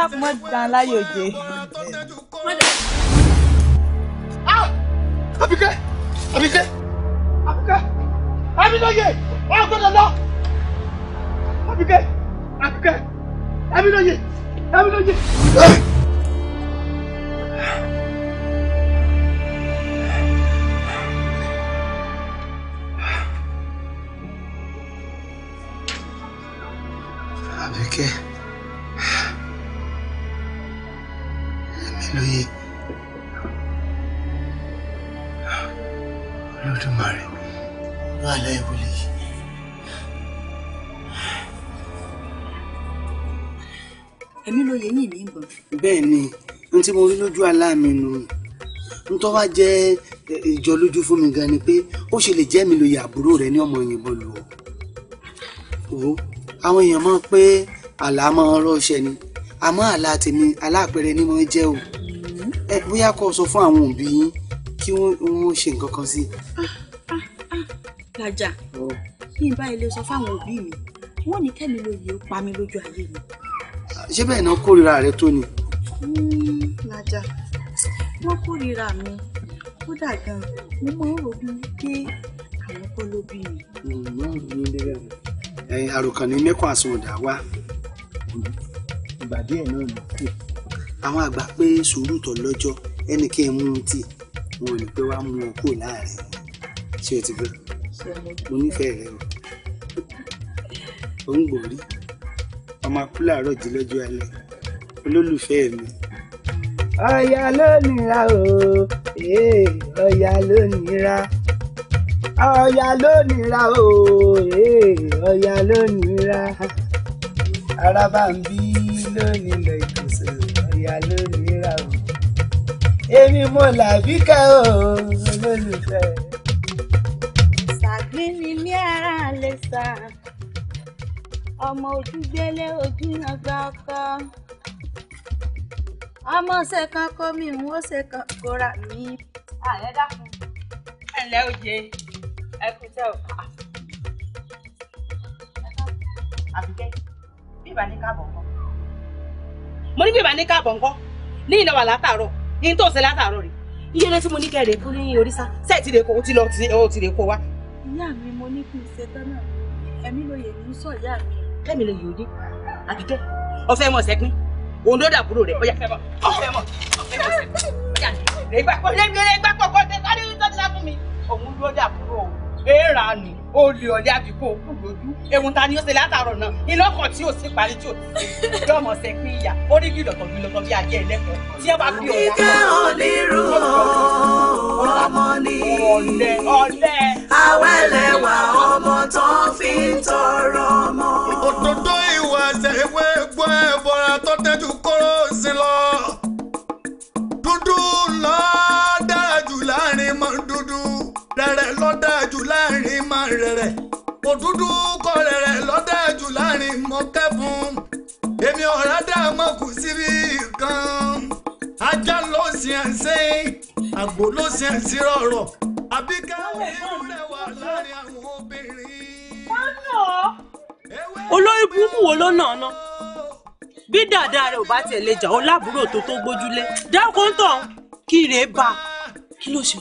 Dákun mọ́ dán láyò jẹ. Àbíkẹ́ Àbíkẹ́ Àbíkẹ́ Àbílóye wọ́n gbọ́dọ̀ lọ. Àbíkẹ́ Àbíkẹ́ Àbílóye Àbílóye. Àbíkẹ́ Àbílóye Olódùmarè wà láìwọlé yìí. Ẹ̀mí ló yẹ yín ní ìbọn. Bẹ́ẹ̀ ni n tí mo rí lójú àlá mi nù n tó wá jẹ́ ìjọ lójú fún mi gan ni pé ó ṣe lè jẹ́ mi lóye àbúrò rẹ ní ọmọ òyìnbọn lù ọ́. Wo àwọn èèyàn mọ̀ pé àlá máa ń rọ́ṣẹ́ ni àmọ́ àlá tèmi aláàpẹrẹ ni mo jẹ́ o. Ẹ bóyá kó o sọ fún àwọn òbí yín kí wọ́n ṣe nǹkan kan sí i. Làjà kí n bá ilé sọ fáwọn òbí mi wọ́n ní kẹ́mi lóye ó pa mí lójú ayé mi. Ṣé bẹ́ẹ̀ náà kórìíra rẹ tó ni. Làjà wọ́n kórìíra mi kódà gan-an mo máa ń rò bí pé àwọn kọ́ ló bí mi. Àròkàn ní mẹ́kàn àsundà wá ìgbà díẹ̀ náà ló kù. Àwọn àgbà pé sùúrù tó lọ́jọ́ ẹnì kí n mú un tì wọn ò ní pé wàá mú ọ kúrò láàrin ṣé o ti gbọ́ mo nífẹ̀ẹ́ rẹ o ò ń gbòórí ọmọ akúlàárọ̀ jí lọ́jọ́ alẹ́ olólùfẹ́ mi. Ọya ló nira o, ọya ló nira, ọya ló nira o, ọya ló nira, araba ń bí lónìí lọ ìkòsò, ọya ló nira o, èmi mo làbíkẹ́ o, olólùfẹ́. Sàgbín ni mí ara lè sà, ọmọ ojúgbélé ojú yan gba ọkọ. Ọmọ ṣe kan kó mi ń ó ṣe kan kóra mi. Ẹ dákun ẹ ǹlẹ́ òye ẹ kú iṣẹ́ o. Àbíkẹ́ bí ìbá ní káàbọ̀ ńkọ́. Mo ní bí ìbá ní káàbọ̀ ńkọ́ ní ìnáwó látàárọ̀ ní tó ṣe látàárọ̀ rè iye lé tí mo ní kẹrè kú ní oríṣà sẹ́ẹ̀ tí lè kó ti lọ ti lè kó wa. Ìyá mi mo ní kí n ṣe tán náà ẹ̀mí lóye ní sọ ìyá mi. Kẹ́mi lóye òde Àbíkẹ́ ọ̀fẹ́ mọ̀ sẹ́pín òun ló dàbúrò rẹ̀ ọ̀yà fẹ́ mọ̀ ọ̀fẹ́ mọ̀ ọ̀fẹ́ mọ̀ sẹ́pín ọ̀yà rẹ̀ gbà pọ̀ rẹ̀ gbà pọ̀ kọ́ tẹ́ tó ti sá fún mi òun ló dàbúrò èèrà nù olè ọ̀lẹ́ àbíkó òkú lójú ewu ta ni ó ṣe látàárọ̀ náà iná kan tí ò sí parí tí ò sí yọmọ sẹ́pín ìyá ó ní gìlọ̀tọ̀ gìlọ̀tọ̀ bí ajé ẹlẹ́kọ̀ọ́ tí ẹ bá fi ọ̀la. Àbíkẹ́ onírú ọmọ ni ọ̀lẹ ọ̀lẹ. Awẹ́lẹ́wà ọmọ tó fi ń tọrọ ọmọ. Òdòdó ìwà ẹsẹ̀ ewé gbọ́ ẹ̀bọ̀ra tó tẹ́jú kóró sí lọ. Dúdú lọ dára jù láàrin mọ́ dúdú, rẹ̀rẹ̀ lọ dára jù láàrin mọ́ rẹ̀rẹ̀. Òdúdú kọ rẹ̀rẹ̀ lọ dára jù láàrin mọ́ kẹ́fun. Èmi ọ̀rá dá mọ́ kù síbi kan. Ajá ló ṣe ẹ̀ ṣe, àgbò ló ṣe ẹ̀ sí rọ̀rọ̀. Àbíkẹ́ onírú wà láàrin àwọn obìnrin. Wọ́n nà ọ́. Olórí burúkú wo ló nà ná bí dáadáa rẹ ò bá tiẹ̀ lè jà ó lábúrò tó tó gbójúlé dákun tán kí rèé bá kí ló ṣe.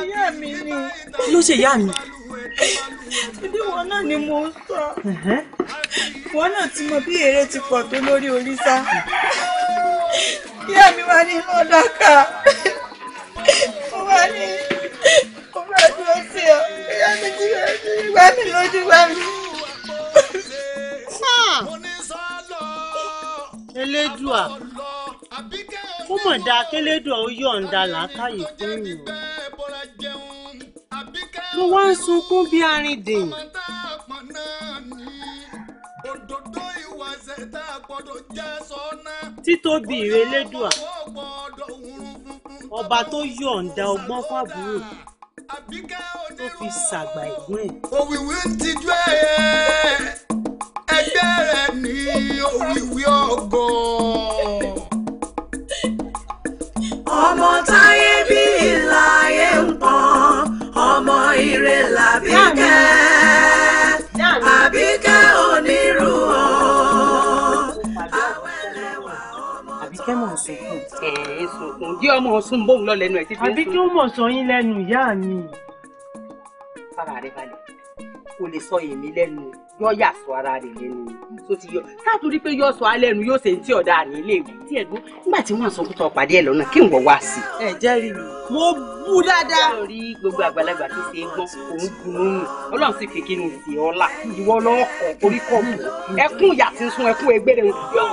Ìyá mi ni. Kí ló ṣe ìyá mi. Ibi wọn náà ni mo ń sọ wọn náà ti mọ bí èrè ti pọ̀ tó lórí oríṣà. Ìyá mi wá ní lọ́dàkà mo wá ní mo fẹ́ dúró sí ọ ìyá mi ti gbá mi lójú gbá mi. Elédùà ó mọ̀ dáa kélédùà ó yọ̀ǹda làákàyè fún mi o mo wá ń sunkún bí arìndìn. Títóbi ìrẹ Elédùà ọba tó yọ̀ǹda ọgbọ́n fábúrò tó fi ṣàgbà ẹ̀gbọ́n ẹ̀. Òwìwí ń tijú ẹyẹ ẹgbẹ́ rẹ̀ ní òwìwí ọgọ́. Ọmọ táyé bí ìlàyé ń pọ́n, ọmọ ire làbíkẹ́, Àbíkẹ́ onírú ọ̀. Jẹ́ ọmọ sún bóun lọ lẹ́nu ẹ̀ títí. Àbí kí ó mọ̀ sọ yín lẹ́nu ìyá mi. Fara rẹ balẹ̀, kò lè sọ èmi lẹ́nu, yọ yà sọ ara rẹ̀ lẹ́nu tó ti yọ. Sáàtúrí pé yọ sọ alẹ́ nu yóò ṣe tí ọ̀dà ní ilé ìwé tí ẹ̀gbọ́n nígbà tí wọ́n sọ pé tọ́ pàdé ẹ̀ lọ́nà kí n wọ̀ wá sí. Ẹ jẹ́rìí mi, mo bú dáadáa. Lórí gbogbo àgbàlagbà tó ṣe é gbọ́n, òun gunú nù. Ọlọ́run sì fi kí ni sì ọ́ là. Ìwọ lọ́kọ̀ orí kọ̀ mú. Ẹkún ìyà ti ń sun ẹkún ẹgbẹ́ rẹ̀ yóò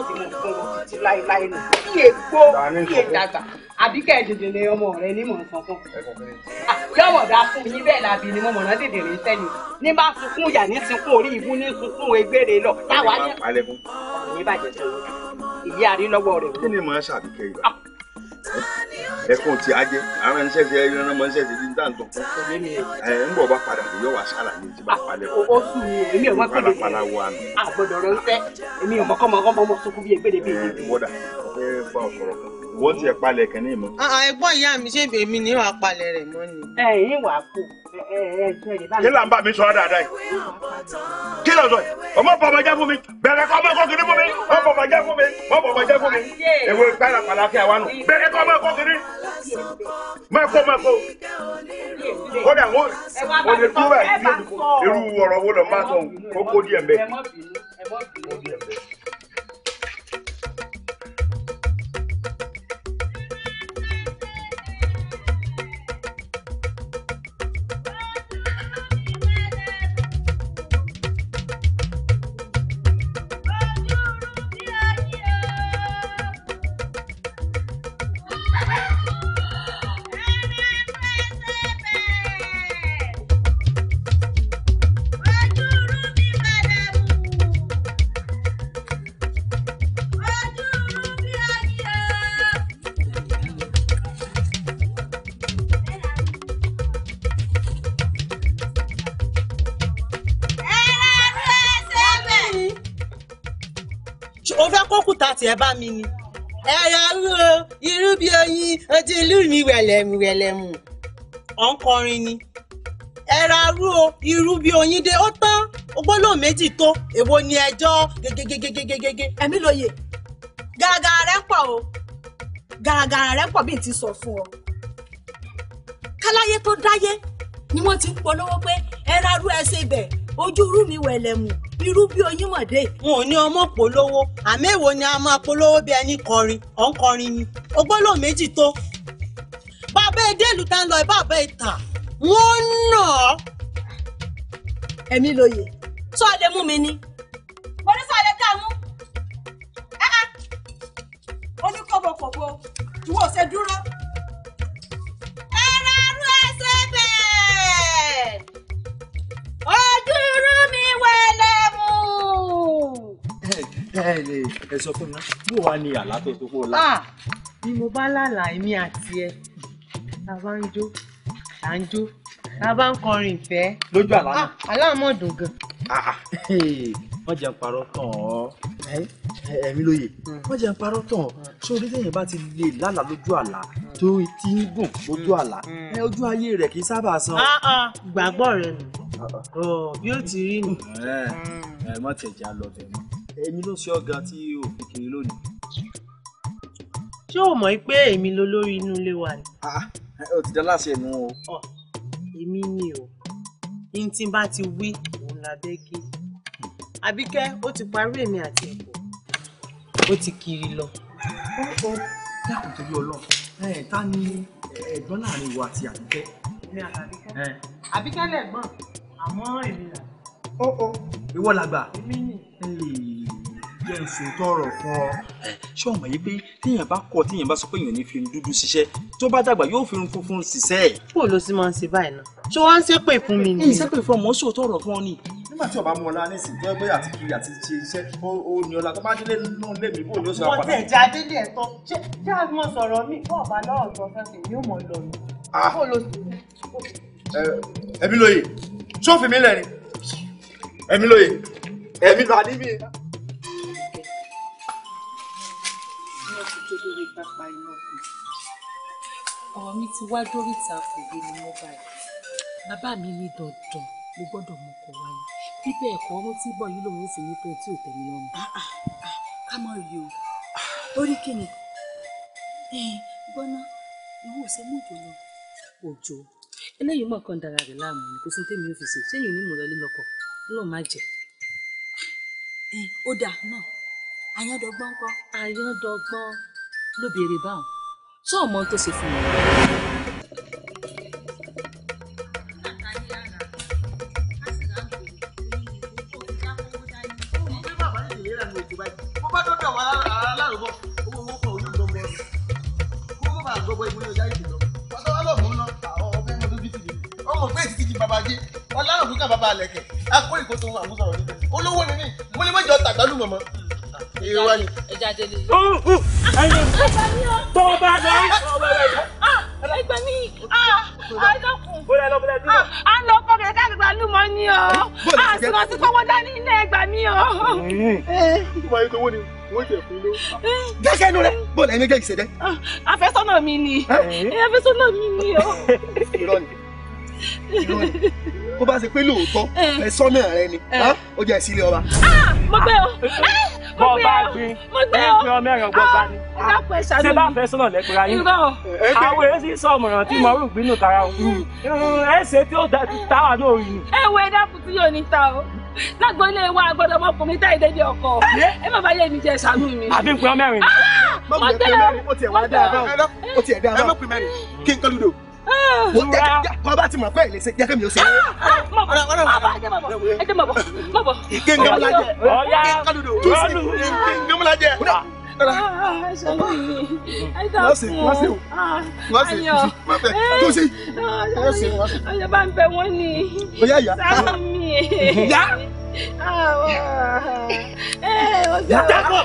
ti mọ̀ fún wọn títí láéláé nù. Kí ègbó kí èdàgbà àbí kẹ́ ẹ̀ dèdè ní ọmọ rẹ ní mọ̀ nǹkan fún. Yọ̀wọ̀ dá fún yín bẹ́ẹ̀ làbí ni mo mọ̀nà dèdè rè sẹ́ni. Ní bá sunkún ìyà ní sunkún orí ibú ní sunkún egbére lọ. Táwa ní ọ̀rọ̀ ní bàjẹ́ tó wọ́n. Ìyá rí lọ́wọ́ rẹ̀. Kí ni màá ṣàbíkẹ́ ìgbà? Ẹkún tí a jẹ àwọn ẹni ṣẹṣẹ ẹni ọmọ ṣẹṣẹ ní dáńtọ ẹ ń bọ̀ bá padà lè yọ wá ṣàlàyé tí bá palẹ̀ fún ó sùn mí èmi ò mọ̀ pé pàlàpàlà wà nù. Àgbọ̀dọ̀ rẹ ń fẹ́ èmi ò mọ̀ kọ́ mọ̀ mọ̀ sunkún bí egbére bí èmi. Wọ́dà ọ̀fẹ́ bá ọ sọ̀rọ̀ kan wọ́n ti ẹ̀ palẹ̀ kẹ́ni mọ́. Ẹ̀gbọ́n ìyá mi ṣé èmi ni wàá palẹ̀ rẹ̀ mọ́ ni. Ẹ̀yin wàá kú kí là ń bá mi sọ dáadáa yìí kí ló sọ yìí ọmọ bàbá jẹ́ fún mi bẹ̀rẹ̀ kọ́ ọmọ ẹ̀kọ́ kiri fún mi ọmọ bàbá jẹ́ fún mi ọmọ bàbá jẹ́ fún mi èwo pàlàpàlà kí àwa nù bẹ̀rẹ̀ kọ́ ọmọ ẹ̀kọ́ kiri mẹ́kọ́ mẹ́kọ́ kódà wọ́n ò lè dúró báyìí irú ọ̀rọ̀ wo lọ máa sọ ó kó díẹ̀ mbẹ́. O fẹ́ kókùtà tiẹ̀ bá mi ni. Ẹ̀rọ rúro irú bí oyin ojú ìlú mi wẹ̀lẹ̀mù wẹ̀lẹ̀mù. Ọ̀ ń kọrin ni. Ẹ̀rọ rúro irú bí oyin dé ó tán ogbólóhùn méjì tó èwo ni ẹjọ́ gégégégégégé. Ẹ̀mí lóye gàràgàrà rẹ pọ̀ o, gàràgàrà rẹ pọ̀ bí n ti sọ fún ọ. Káláyé tó dáyé ni wọ́n ti ń polówó pé ẹ̀rọ rú ẹsẹ̀ ibẹ̀ ojú irú mi wẹ̀lẹ̀mù irú bí oyin mọ̀dé. N ò ní ọmọ polówó àmọ́ èwo ni a máa polówó bí ẹni kọrin ọ̀ ń kọrin ni ogbólóhùn méjì tó. Bàbá edéèlú tá ń lọ bàbá ìta wọ́n nà ọ́. Ẹ̀mí lóye sọ lè mú mi ni. Mo ní sọ lè dá mú. Ó ní kọ́bọ̀kọ̀bọ̀ ìwọ ò ṣe dúró. Ẹ̀rọ arú ẹsẹ̀ bẹ́ẹ̀. Ojú irú mi wẹ̀lẹ̀mù. Ẹ sọ fún mi bó wàá ní àlá tó tó kó o lá. Bí mo bá lálàá èmi àti ẹ tá a bá ń jó tá a ń jó tá a bá ń kọrin ìfẹ́. Lójú àlá náà. Àlá mọ̀ dùn gan. Wọ́n jẹ́ ń parọ́ tán ọ́ ẹ̀mí lóye wọ́n jẹ́ ń parọ́ tán ọ́ sórí téèyàn bá ti lè lálàá lójú àlá tó ti ń gùn lójú àlá ojú ayé rẹ̀ kì í sábà san. Ìgbàgbọ́ rẹ nù bí ó ti rí nù. Ẹ má tiẹ̀ já lọ bẹ̀ mọ́ èmi ló ṣe ọ̀gá tí ò fi kiri lónìí. Ṣé o mọ̀ pé èmi lolórí inú ilé wa ni. Ó ti dá láṣẹ nu o. Èmi ni o ní tí n bá ti wí òun lábẹ́ gé. Àbíkẹ́ ó ti parí èmi àti ẹ̀kọ́ ó ti kiri lọ. Ó dákun torí Ọlọ́run ta ni ẹ̀gbọ́n láàrin ìwọ àti Àbíkẹ́. Èmi àti Àbíkẹ́. Àbíkẹ́ lẹ̀gbọ́n àmọ́ èmi là. Ó ìwọ làgbà. Èmi ni. Jẹ́ n sòótọ́ ọ̀rọ̀ fún ọ. Ṣé o mọ̀ yìí pé téèyàn bá kọ̀ téèyàn bá sọ pé èèyàn ní fi irun dúdú ṣiṣẹ́ tó bá dàgbà yóò fi irun funfun ṣiṣẹ́. Bó ló sì máa ń ṣe báyìí náà? Ṣé wọ́n ń ṣépè fún mi ni? Ń ṣépè fún ọmọ sòótọ́ ọ̀rọ̀ fún ọ ni. Nígbà tí ọba mú ọlá nísìnyí tó ẹgbẹ́ àti kiri àti ṣe iṣẹ́ ó ní ọlá tó bá délé nínú ilé mi bó ló sọ Wọ́n tẹ̀ já délé ẹ̀ tán. Ṣé àwọn sọ̀rọ̀ mi fún ọ̀bá lọ́rọ̀ tó fẹ́ fi yóò mọ̀ lọ ni? Bó ló sì. Ẹ̀mí lóye ṣó fi mí lẹ̀ ni ẹ̀mí lóye ẹ̀mí lọ àdébí. Ọ̀rọ̀ mi ti wá dóríta kò yé mi mọ́ báyìí. Bàbá mi ní dandan mo gbọ́dọ̀ mọ ọkọ wáyé. Bíbẹ̀ ẹ̀kọ́ ọ̀run tí bọ̀ yìí lòun ò fi mí pé tí ò tẹ́ mi lọ́rùn. Ká mọ̀ rí o, torí kí ni? Gbọ́ná ìwọ ò ṣe mú òjò lọ. Òjò eléyìí mọ̀ kan dára rẹ̀ láàmú ni kò sí tèmi ò fi ṣe sẹ́yìn onímọ̀ lọ lílọ́kọ̀ lọ́ọ̀ má jẹ́. Ó dà náà Àyàndọ̀gbọ́n ńkọ́. Àyàndọ̀gbọ́n ló béèrè báwọn ṣé ọmọ tó ṣe fún mi. Olówó ni mí, mo lè má jọ tàgbálù mọ̀mọ́. Tó bá lọ. Ẹgbẹ́ mi, àìdọ́kùn. À ń lọ kọ́ kẹ̀kẹ́ àgbàlùmọ̀ ni o. Àsìkò sí kọ́wọ́ dání ilé ẹgbà mi o. Tó bá yẹ tó wó ni, wọ́n ti ẹ̀fún ló. Dákẹ́ inú rẹ̀, bọ́ọ̀lù ẹ̀mí gẹ́gẹ́ ìṣẹ̀dẹ́. Àfẹ́sọ́nà mi ni. Àfẹ́sọ́nà mi ni o. Irọ́ ni. Irọ́ ni. Tó bá ṣe pé lóòótọ́, ẹ̀sọ́nà rẹ ni, ó jẹ́ ìsílẹ̀ ọba. Mo gbé o. Bọ́ bá gbin ní ọmọ ẹ̀rọ gbọ́gbá ni. Ṣé bá fẹ́ sọ́nà lẹ́pẹ̀rẹ̀ ayé? Àwọn èyí sì sọ ọ̀mọ̀ràn tí mọ̀rún gbínú tara o. Ẹ ṣe tí ó táwà náà rí ni. Ẹ wo ẹ dákun tí yóò ní ta o. Lágbo ilé wa gbọ́dọ̀ ọmọkùnrin táyì dédé ọkọ. Ẹ má bá yé mi jẹ ṣàánú mi. Àbí ń pin ọmọ ẹ̀rin. Mo gbé o. Ó tiẹ̀ wá dáa báwọn. Ó tiẹ̀ dáa báwọn. Ẹ má pin mẹ́rin kí n kọ́ lùdò. Kọ́ bá ti mọ̀ pé ìlẹsẹ̀ jẹ́ kí mi ò ṣe. Kí n gbọ́mọlá jẹ. Kí n gbọ́mọlá jẹ. Ọ̀yọ́ bá ń bẹ wọ́n ní. Ṣàánú mi. Dákọ̀.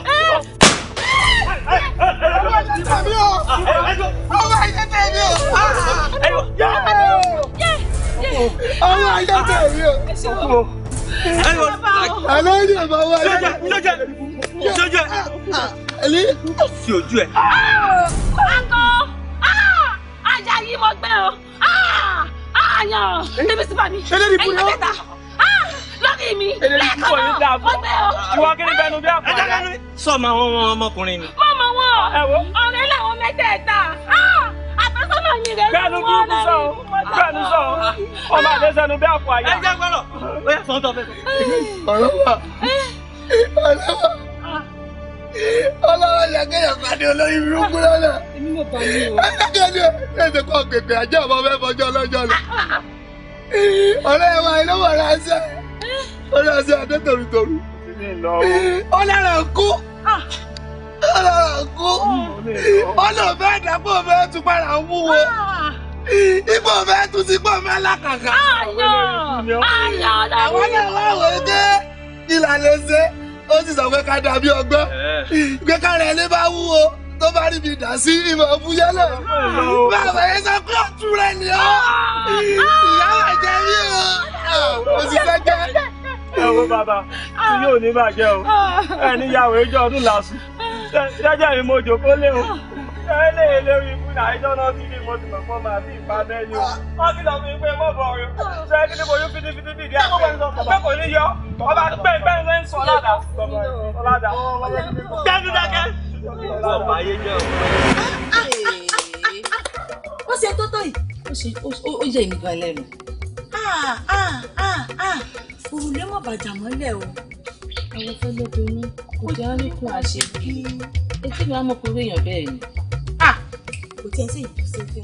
Sí ojú ẹ. Akọ ajá yìí mo gbé o. Àyàn débi sí bàmí. Ẹyin mẹ́tẹ̀ẹ̀ta lórí mi lẹ́ẹ̀kan náà mo gbé o. Ìwọ kí ni bẹnu bí àpò àyà. Sọ ma wọn ọmọkùnrin ni. Mo mọ wọn ọ̀rẹ́ làwọn mẹ́tẹ̀ẹ̀ta. Àfẹ́sọ́nà mi rẹ̀ Bẹ́ẹ̀ni burúkú sọ o, bẹ́ẹ̀ni sọ o, ọmọ àdéṣẹ́nu bí àpò àyà. Ẹ jẹ́ gbọ́dọ̀, ó yà sọ́ńtọ̀ fẹ́. Ọ̀rọ̀ wà, ọ̀rọ̀ wà. Ọlọ́wọ́ yẹ kéèyàn pàdé olórí burúkú lọ́nà. Ẹ̀ẹ́dẹ́gbẹ̀rún ẹ̀ẹ́dẹ́ kọ́ pèpè àjẹ́ ọmọ fẹ́ fọjọ́ ọlọ́jọ́ lọ. Ọ̀rẹ́ wa ló wọ̀ ránṣẹ́. Ó ránṣẹ́ adé tòrútòrú. Ó lára kú. Ó lára kú. Ó lò fẹ́ dàpọ̀ fẹ́ tún padà wúwo. Ipò fẹ́ tún sí pọ̀ fẹ́ lákàkà. Àwọn náà wá wò ó dé ìlànà ṣe. Ó sì sọ pé ká dàbí ọgbọ́n pé kára ẹni bá wúwo tó bá rí mi dà sí ìmọ̀ fúyẹ́ lọ. Bàbá yẹn sọ pé ọ̀tún rẹ̀ ni ọ́. Ìyá wà jẹ́ mí o. Ó sì fẹ́ jẹ́. Ẹ wo bàbá tí yóò ní bàjẹ́ o. Ẹ níyàwó ẹjọ́ ọdún làásù. Jẹ́jẹ́ mi mo jòkó lé o. Ẹ lè lórí ikú náà ẹjọ́ náà ti ní mo ti mọ̀ fọ́ màá bí ìpa bẹ́ẹ̀ ni o. Wọ́n kìlọ̀ fún mi pé mọ̀ bọ̀ rẹ̀. Ṣé kí ni mo yún fitifiti bìdí àpò? Pé kò ní yọ. Ọba bẹ́ẹ̀ bẹ́ẹ̀ ló ń sọ ládàá. Ládàá. Dájú dákẹ́. Ọba ayé jẹ́ o. Ó ṣe tó tó yìí. Ó ṣe ó yẹ èmi gan lẹ́nu. Òrùlé mọ̀ bàjá mọ́lẹ̀ o. Àwọn fẹ́ lóbinú kò jẹ́ àríkún àṣebí. Etí mi á mọ̀ pé èèyàn bẹ́ẹ̀ ni. Kò tiẹ̀ sí èyí tó ṣe fẹ́.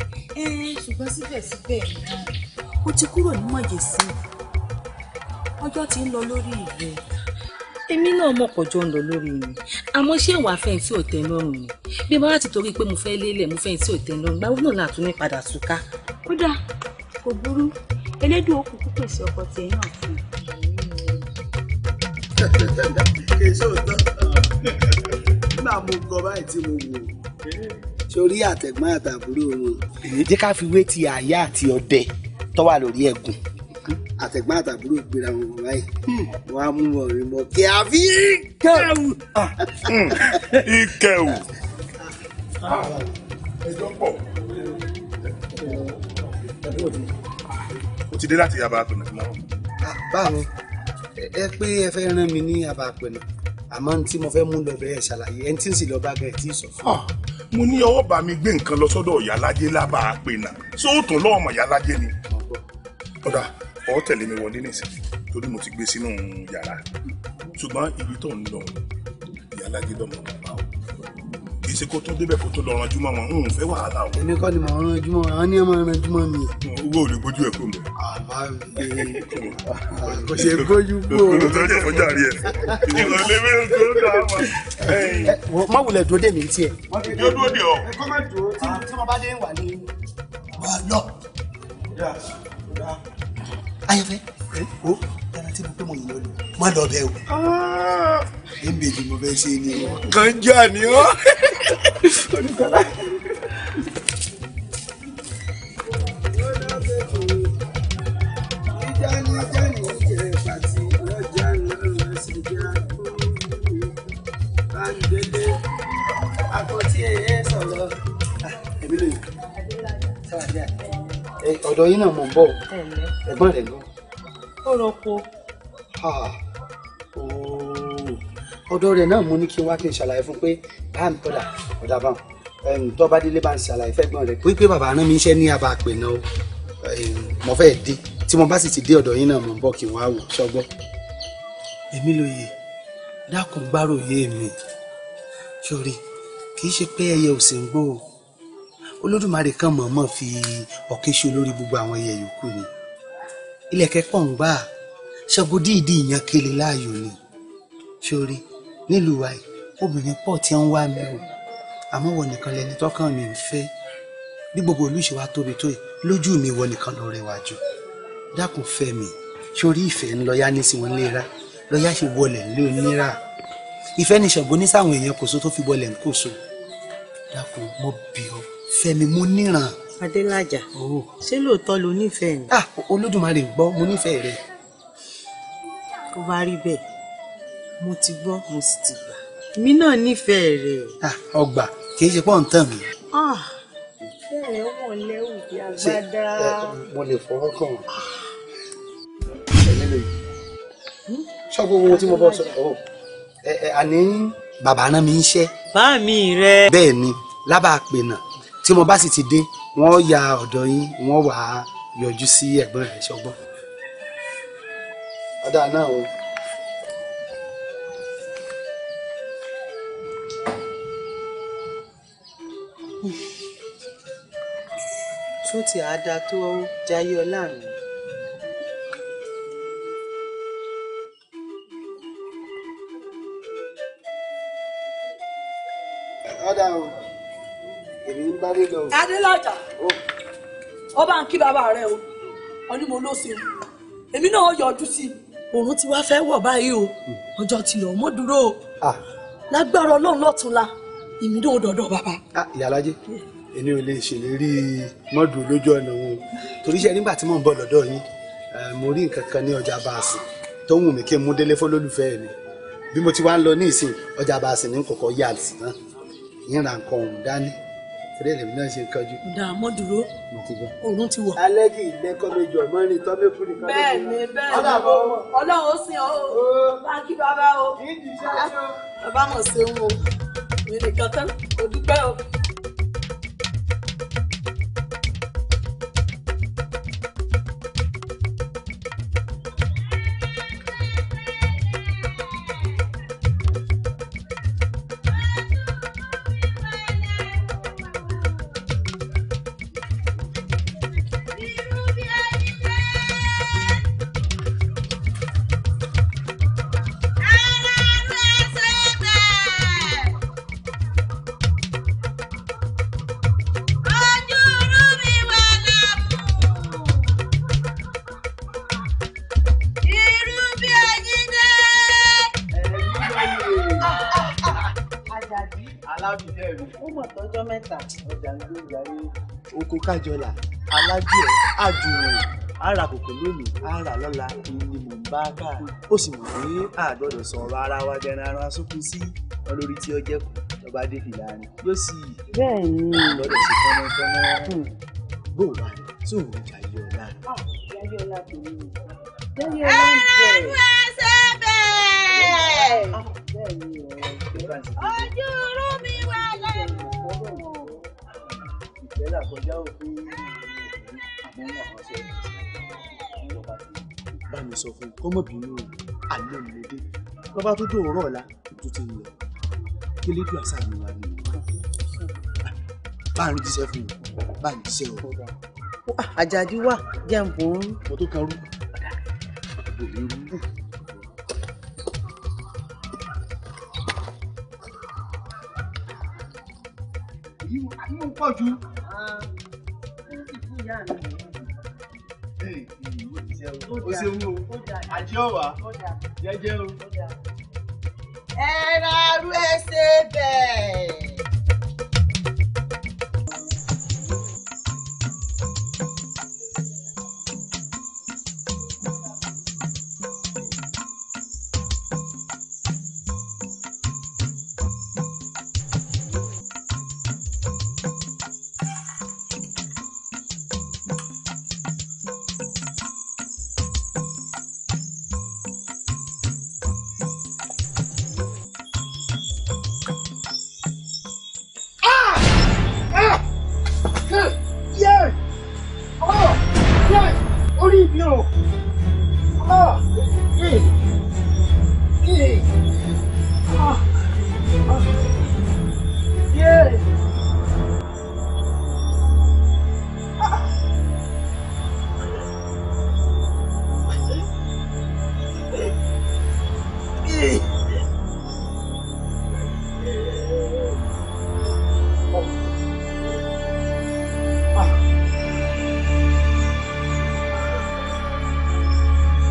Ṣùgbọ́n síbẹ̀síbẹ̀ náà ó ti kúrò ní mọ̀jẹ̀sí. Ọjọ́ ti ń lọ lórí rẹ̀. Èmi náà mọ̀ pọ̀jọ́ ń lọ lórí mi. Àmọ́ ṣé ìwà fẹ́yìn tí ò tẹ́ lọ́rùn ni? Bí mo bá ti torí pé mo fẹ́ lélẹ̀ mo fẹ́yìn tí ò tẹ́ lọ́rùn, báwo náà látún ní padà túká? Kódà kò burú, elédùn òkùnkùn pèsè ọkọ tiẹ̀ náà fún un. Èso tán. Nígbà mo gbọ́ báyìí tí mo wò ó. Sórí àtẹ̀gbọ́n àtàbúrò wọn. Jẹ́ ká fi wé ti àyà àti ọdẹ tó wà lórí ẹ̀gùn. Àtẹ̀gbọ́n àtàbúrò gbéra wọn bọ̀ báyìí. Wọ́n á mú wọn rìn mọ́ kí a fi kẹ́wù. Ìkẹwù. Ẹjọ́ pọ̀. O ti dé láti yaba àpẹnà tí mo rọ̀. Báwo ẹ pé ẹ fẹ́ rán mi ní àbá àpẹnà àmọ́ ní tí mo fẹ́ mú lọ bẹ̀rẹ̀ ṣàlàyé ẹni tí ń sì lọ bá gẹ̀ tí ì sọ fún mi. Mo ní ọwọ́ bá mi gbé nǹkan lọ sọ́dọ̀ Ìyálájé lábàá pé nà sóòtún lọ́ọ̀mọ̀ Ìyálájé ni. Ọ̀dà ọ̀ tẹ̀lé mi wọlé nísìnyí torí mo ti gbé sínú yàrá. Ṣùgbọ́n ibi tó ń lọ Ìyálájé lọ́mọ bàbá o. Kì í ṣe kó tún débẹ̀ kó tún lọ ranjú mọ́ wọn, n ò fẹ́ wàhálà o. Èmi kọ́ ni mò ń ranjú mọ́ wọn, àwọn ní ọmọ ranjú mọ́ mi. Owó ò lè gbójú ẹ̀ kó mẹ́. Àbá mi kò ṣe gbójú kú o. Olùtọ́jú ọjà rí ẹ̀. Ìrọ̀lẹ́ mi ò tó dáa mọ́. Má wulẹ̀ dúró dè mí tiẹ̀. Yóò dúró dè ọ́. Ẹ kọ́ má dúró tí mo bá dé wà ní. Wà lọ. Ayọ̀fẹ́, o ẹran tí mo pé mo yìn lọ lò má lọ bẹ́ẹ̀ o. Èmi mo fẹ́ ṣe ni o. Kànjá ni ọ́. Ọ̀dọ̀ yín náà mò ń bọ̀ ẹ̀gbọ́n rẹ̀ lọ. Ó rọpo. Ọ̀dọ̀ rẹ̀ náà mo ní kí n wá kí n ṣàlàyé fún pé bá mi tọ́lá ọ̀dà bá wọn tó bá délé bá ń ṣàlàyé fẹ́gbọ́n rẹ̀ wípé bàbá rán mi iṣẹ́ ní abà pè náà o mo fẹ́ dé tí mo bá sì ti dé ọ̀dọ̀ yín náà mò ń bọ̀ kí n wá wò ṣọgbọ́. Èmi lóye dákun gbáròyé mi sórí kì í ṣe pé ẹyẹ ò sì ń gbó o. Olódùmarè kan mọ̀ọ́mọ̀ fi ọ̀kẹ́ ṣe olórí gbogbo àwọn ẹyẹ yòókù ni ilẹ̀kẹ̀ pọ̀ ń gbà Ṣàngó díìdí ìyàn kele láàyò ni sórí nílùú wa yìí obìnrin pọ̀ tí ń wá mi o àmọ́ wọ nìkan lẹni tọ́kàn mi ń fẹ́ bí gbogbo olùṣe wa tóbi tó yìí lójú mi wọ nìkan ló rẹwà jù dákun fẹ́ mi sórí ìfẹ́ ń lọ́yà ní sí wọn léra lọ́yà ṣe wọlé ńlé onírà ìfẹ́ ní Ṣàngó ní sáwọn èèyàn kòso tó fi wọlé ńkòso dákun mo bì ọ́ fẹ́mi mo níran. Adélájà ṣé lóòótọ́ lo nífẹ̀ẹ́ mi. Ah Olódùmarè gbọ́ mo nífẹ̀ẹ́ rẹ. Tó bá rí bẹ́ẹ̀ mo ti gbọ́ mo sì ti gbà èmi náà nífẹ̀ẹ́ rẹ. Ah ọgbà kì í ṣe pọ́n tán mi. Bẹ́ẹ̀ wọ́n lẹ́wù bí agbádá. Mo lè fọwọ́ kàn wọ́n. Ẹ̀mí lè sọ gbogbo ohun tí mo bọ́ sọ. Àní bàbá rán mi ń ṣẹ́. Bá mi rẹ. Bẹ́ẹ̀ ni lábàá pè náà tí mo bá sì ti dé wọ́n ya ọ̀dọ̀ yín wọ́n wà á yọjú sí ẹ̀gbọ́n rẹ̀ ṣọgbọ́n. Ọ̀dà náà o. Tó ti àádá tó jayé ọlá mi. Ọ̀dà o. Èmi ń bá rí lọ. Adélájà ọba ń kí bàbá rẹ o ọ ní mo ló ṣe èmi náà yọjú sí i òòrùn tí wàá fẹ́ wọ̀ báyìí o ọjọ́ ti lọ mọ́ dúró o lágbára Ọlọ́run lọ́túnla èmi náà dọ̀dọ̀ bàbá. Ìyálájé èmi ò lè ṣèlérí mọ́dù lójú ọ̀nà wọn torí iṣẹ́ nígbà tí mò ń bọ̀ lọ́dọ̀ yín mo rí nǹkan kan ní ọjà báàsì tó wù mí kí n mú délé fọlọ́lùfẹ́ mi bí mo ti wá ń lọ ní ìsìn ọjà báàsì ní kọ̀kọ́ yá àlùsí náà yín ra nǹkan ọ̀hún dání torí ẹ̀lẹ́mí náà ṣe ń kánjú. Dààmú dúró òòrùn ti wọ̀. Alẹ́ kì í lẹ́kọ́ méjì ọmọ rìn tọ́ mẹ́kú nìkan. Bẹ́ẹ̀ni bẹ́ẹ̀ni Ọlọ́run ó sìn ọ́ o bá kí bàbá o bàbá mọ̀ sí òun o mi nìkan tán kò dúpẹ́ o. Oko kájọlà alájùẹ àjùwò ara kòkò lónìí ara lọ́la ni mò ń bá ká ó sì mọ̀ pé a gbọ́dọ̀ sọ̀rọ̀ ara wa jẹran ara sunkún sí olórí tí ó jẹ́ kù lọ́ba dé fìlà ni yóò sì gbọ́dọ̀ ṣe tọ́nàtọ́nà bó wà ní tí òun jayé ọ̀la. Jayé ọ̀la tèmi ni. Ẹrú ẹsẹ̀ bẹ́ẹ̀. Ojú rú mi wà lẹ́nu. là kọjá òfin àmọ́ wọn àwọn ṣe bá mi sọ fún kọ́mọ̀bìnrin o alẹ́ mi dé bàbá tó dé òwúrọ̀ ọ̀la tó ti ń lọ kí lédùn àṣà mi wà ní bá ń jíṣẹ́ fún mi bá ń jíṣẹ́ o. Àjàdí wà jẹ́ ń bò ó. Mo tó kan rú bò mí rú. Èyí ń pọ̀ jù. O ṣeun o, àjẹ́ ọ̀wà, jẹ́jẹ́ o. Ẹ ra arú ẹsẹ̀ bẹ́ẹ̀.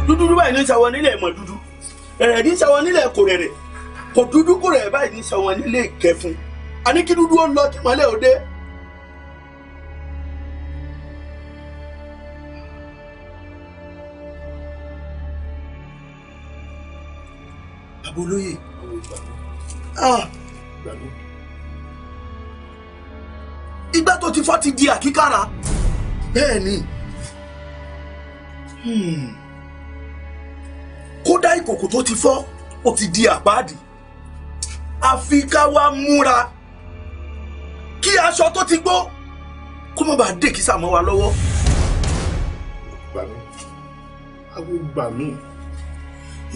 Dúdú báyìí ní sàwọn nílẹ̀ mọ̀ dúdú, ẹ̀rẹ̀ ní sàwọn nílẹ̀ kò rẹ̀rẹ̀, kò dúdú kò rẹ̀ báyìí ní sàwọn nílẹ̀ kẹfun. Àní kí dúdú ó lọ kí mọ́lẹ̀ ó dé. Bàbá olóyè, ìgbà tó ti fọ́ ti di àkíkàrà. Bẹ́ẹ̀ ni. Kódà ìkòkò tó ti fọ́ ó ti di àpáàdì. Àfi ká wá múra kí aṣọ tó ti gbó kó má bàa dèkísà mọ́ wa lọ́wọ́. Gbà mí, awo gbà mí,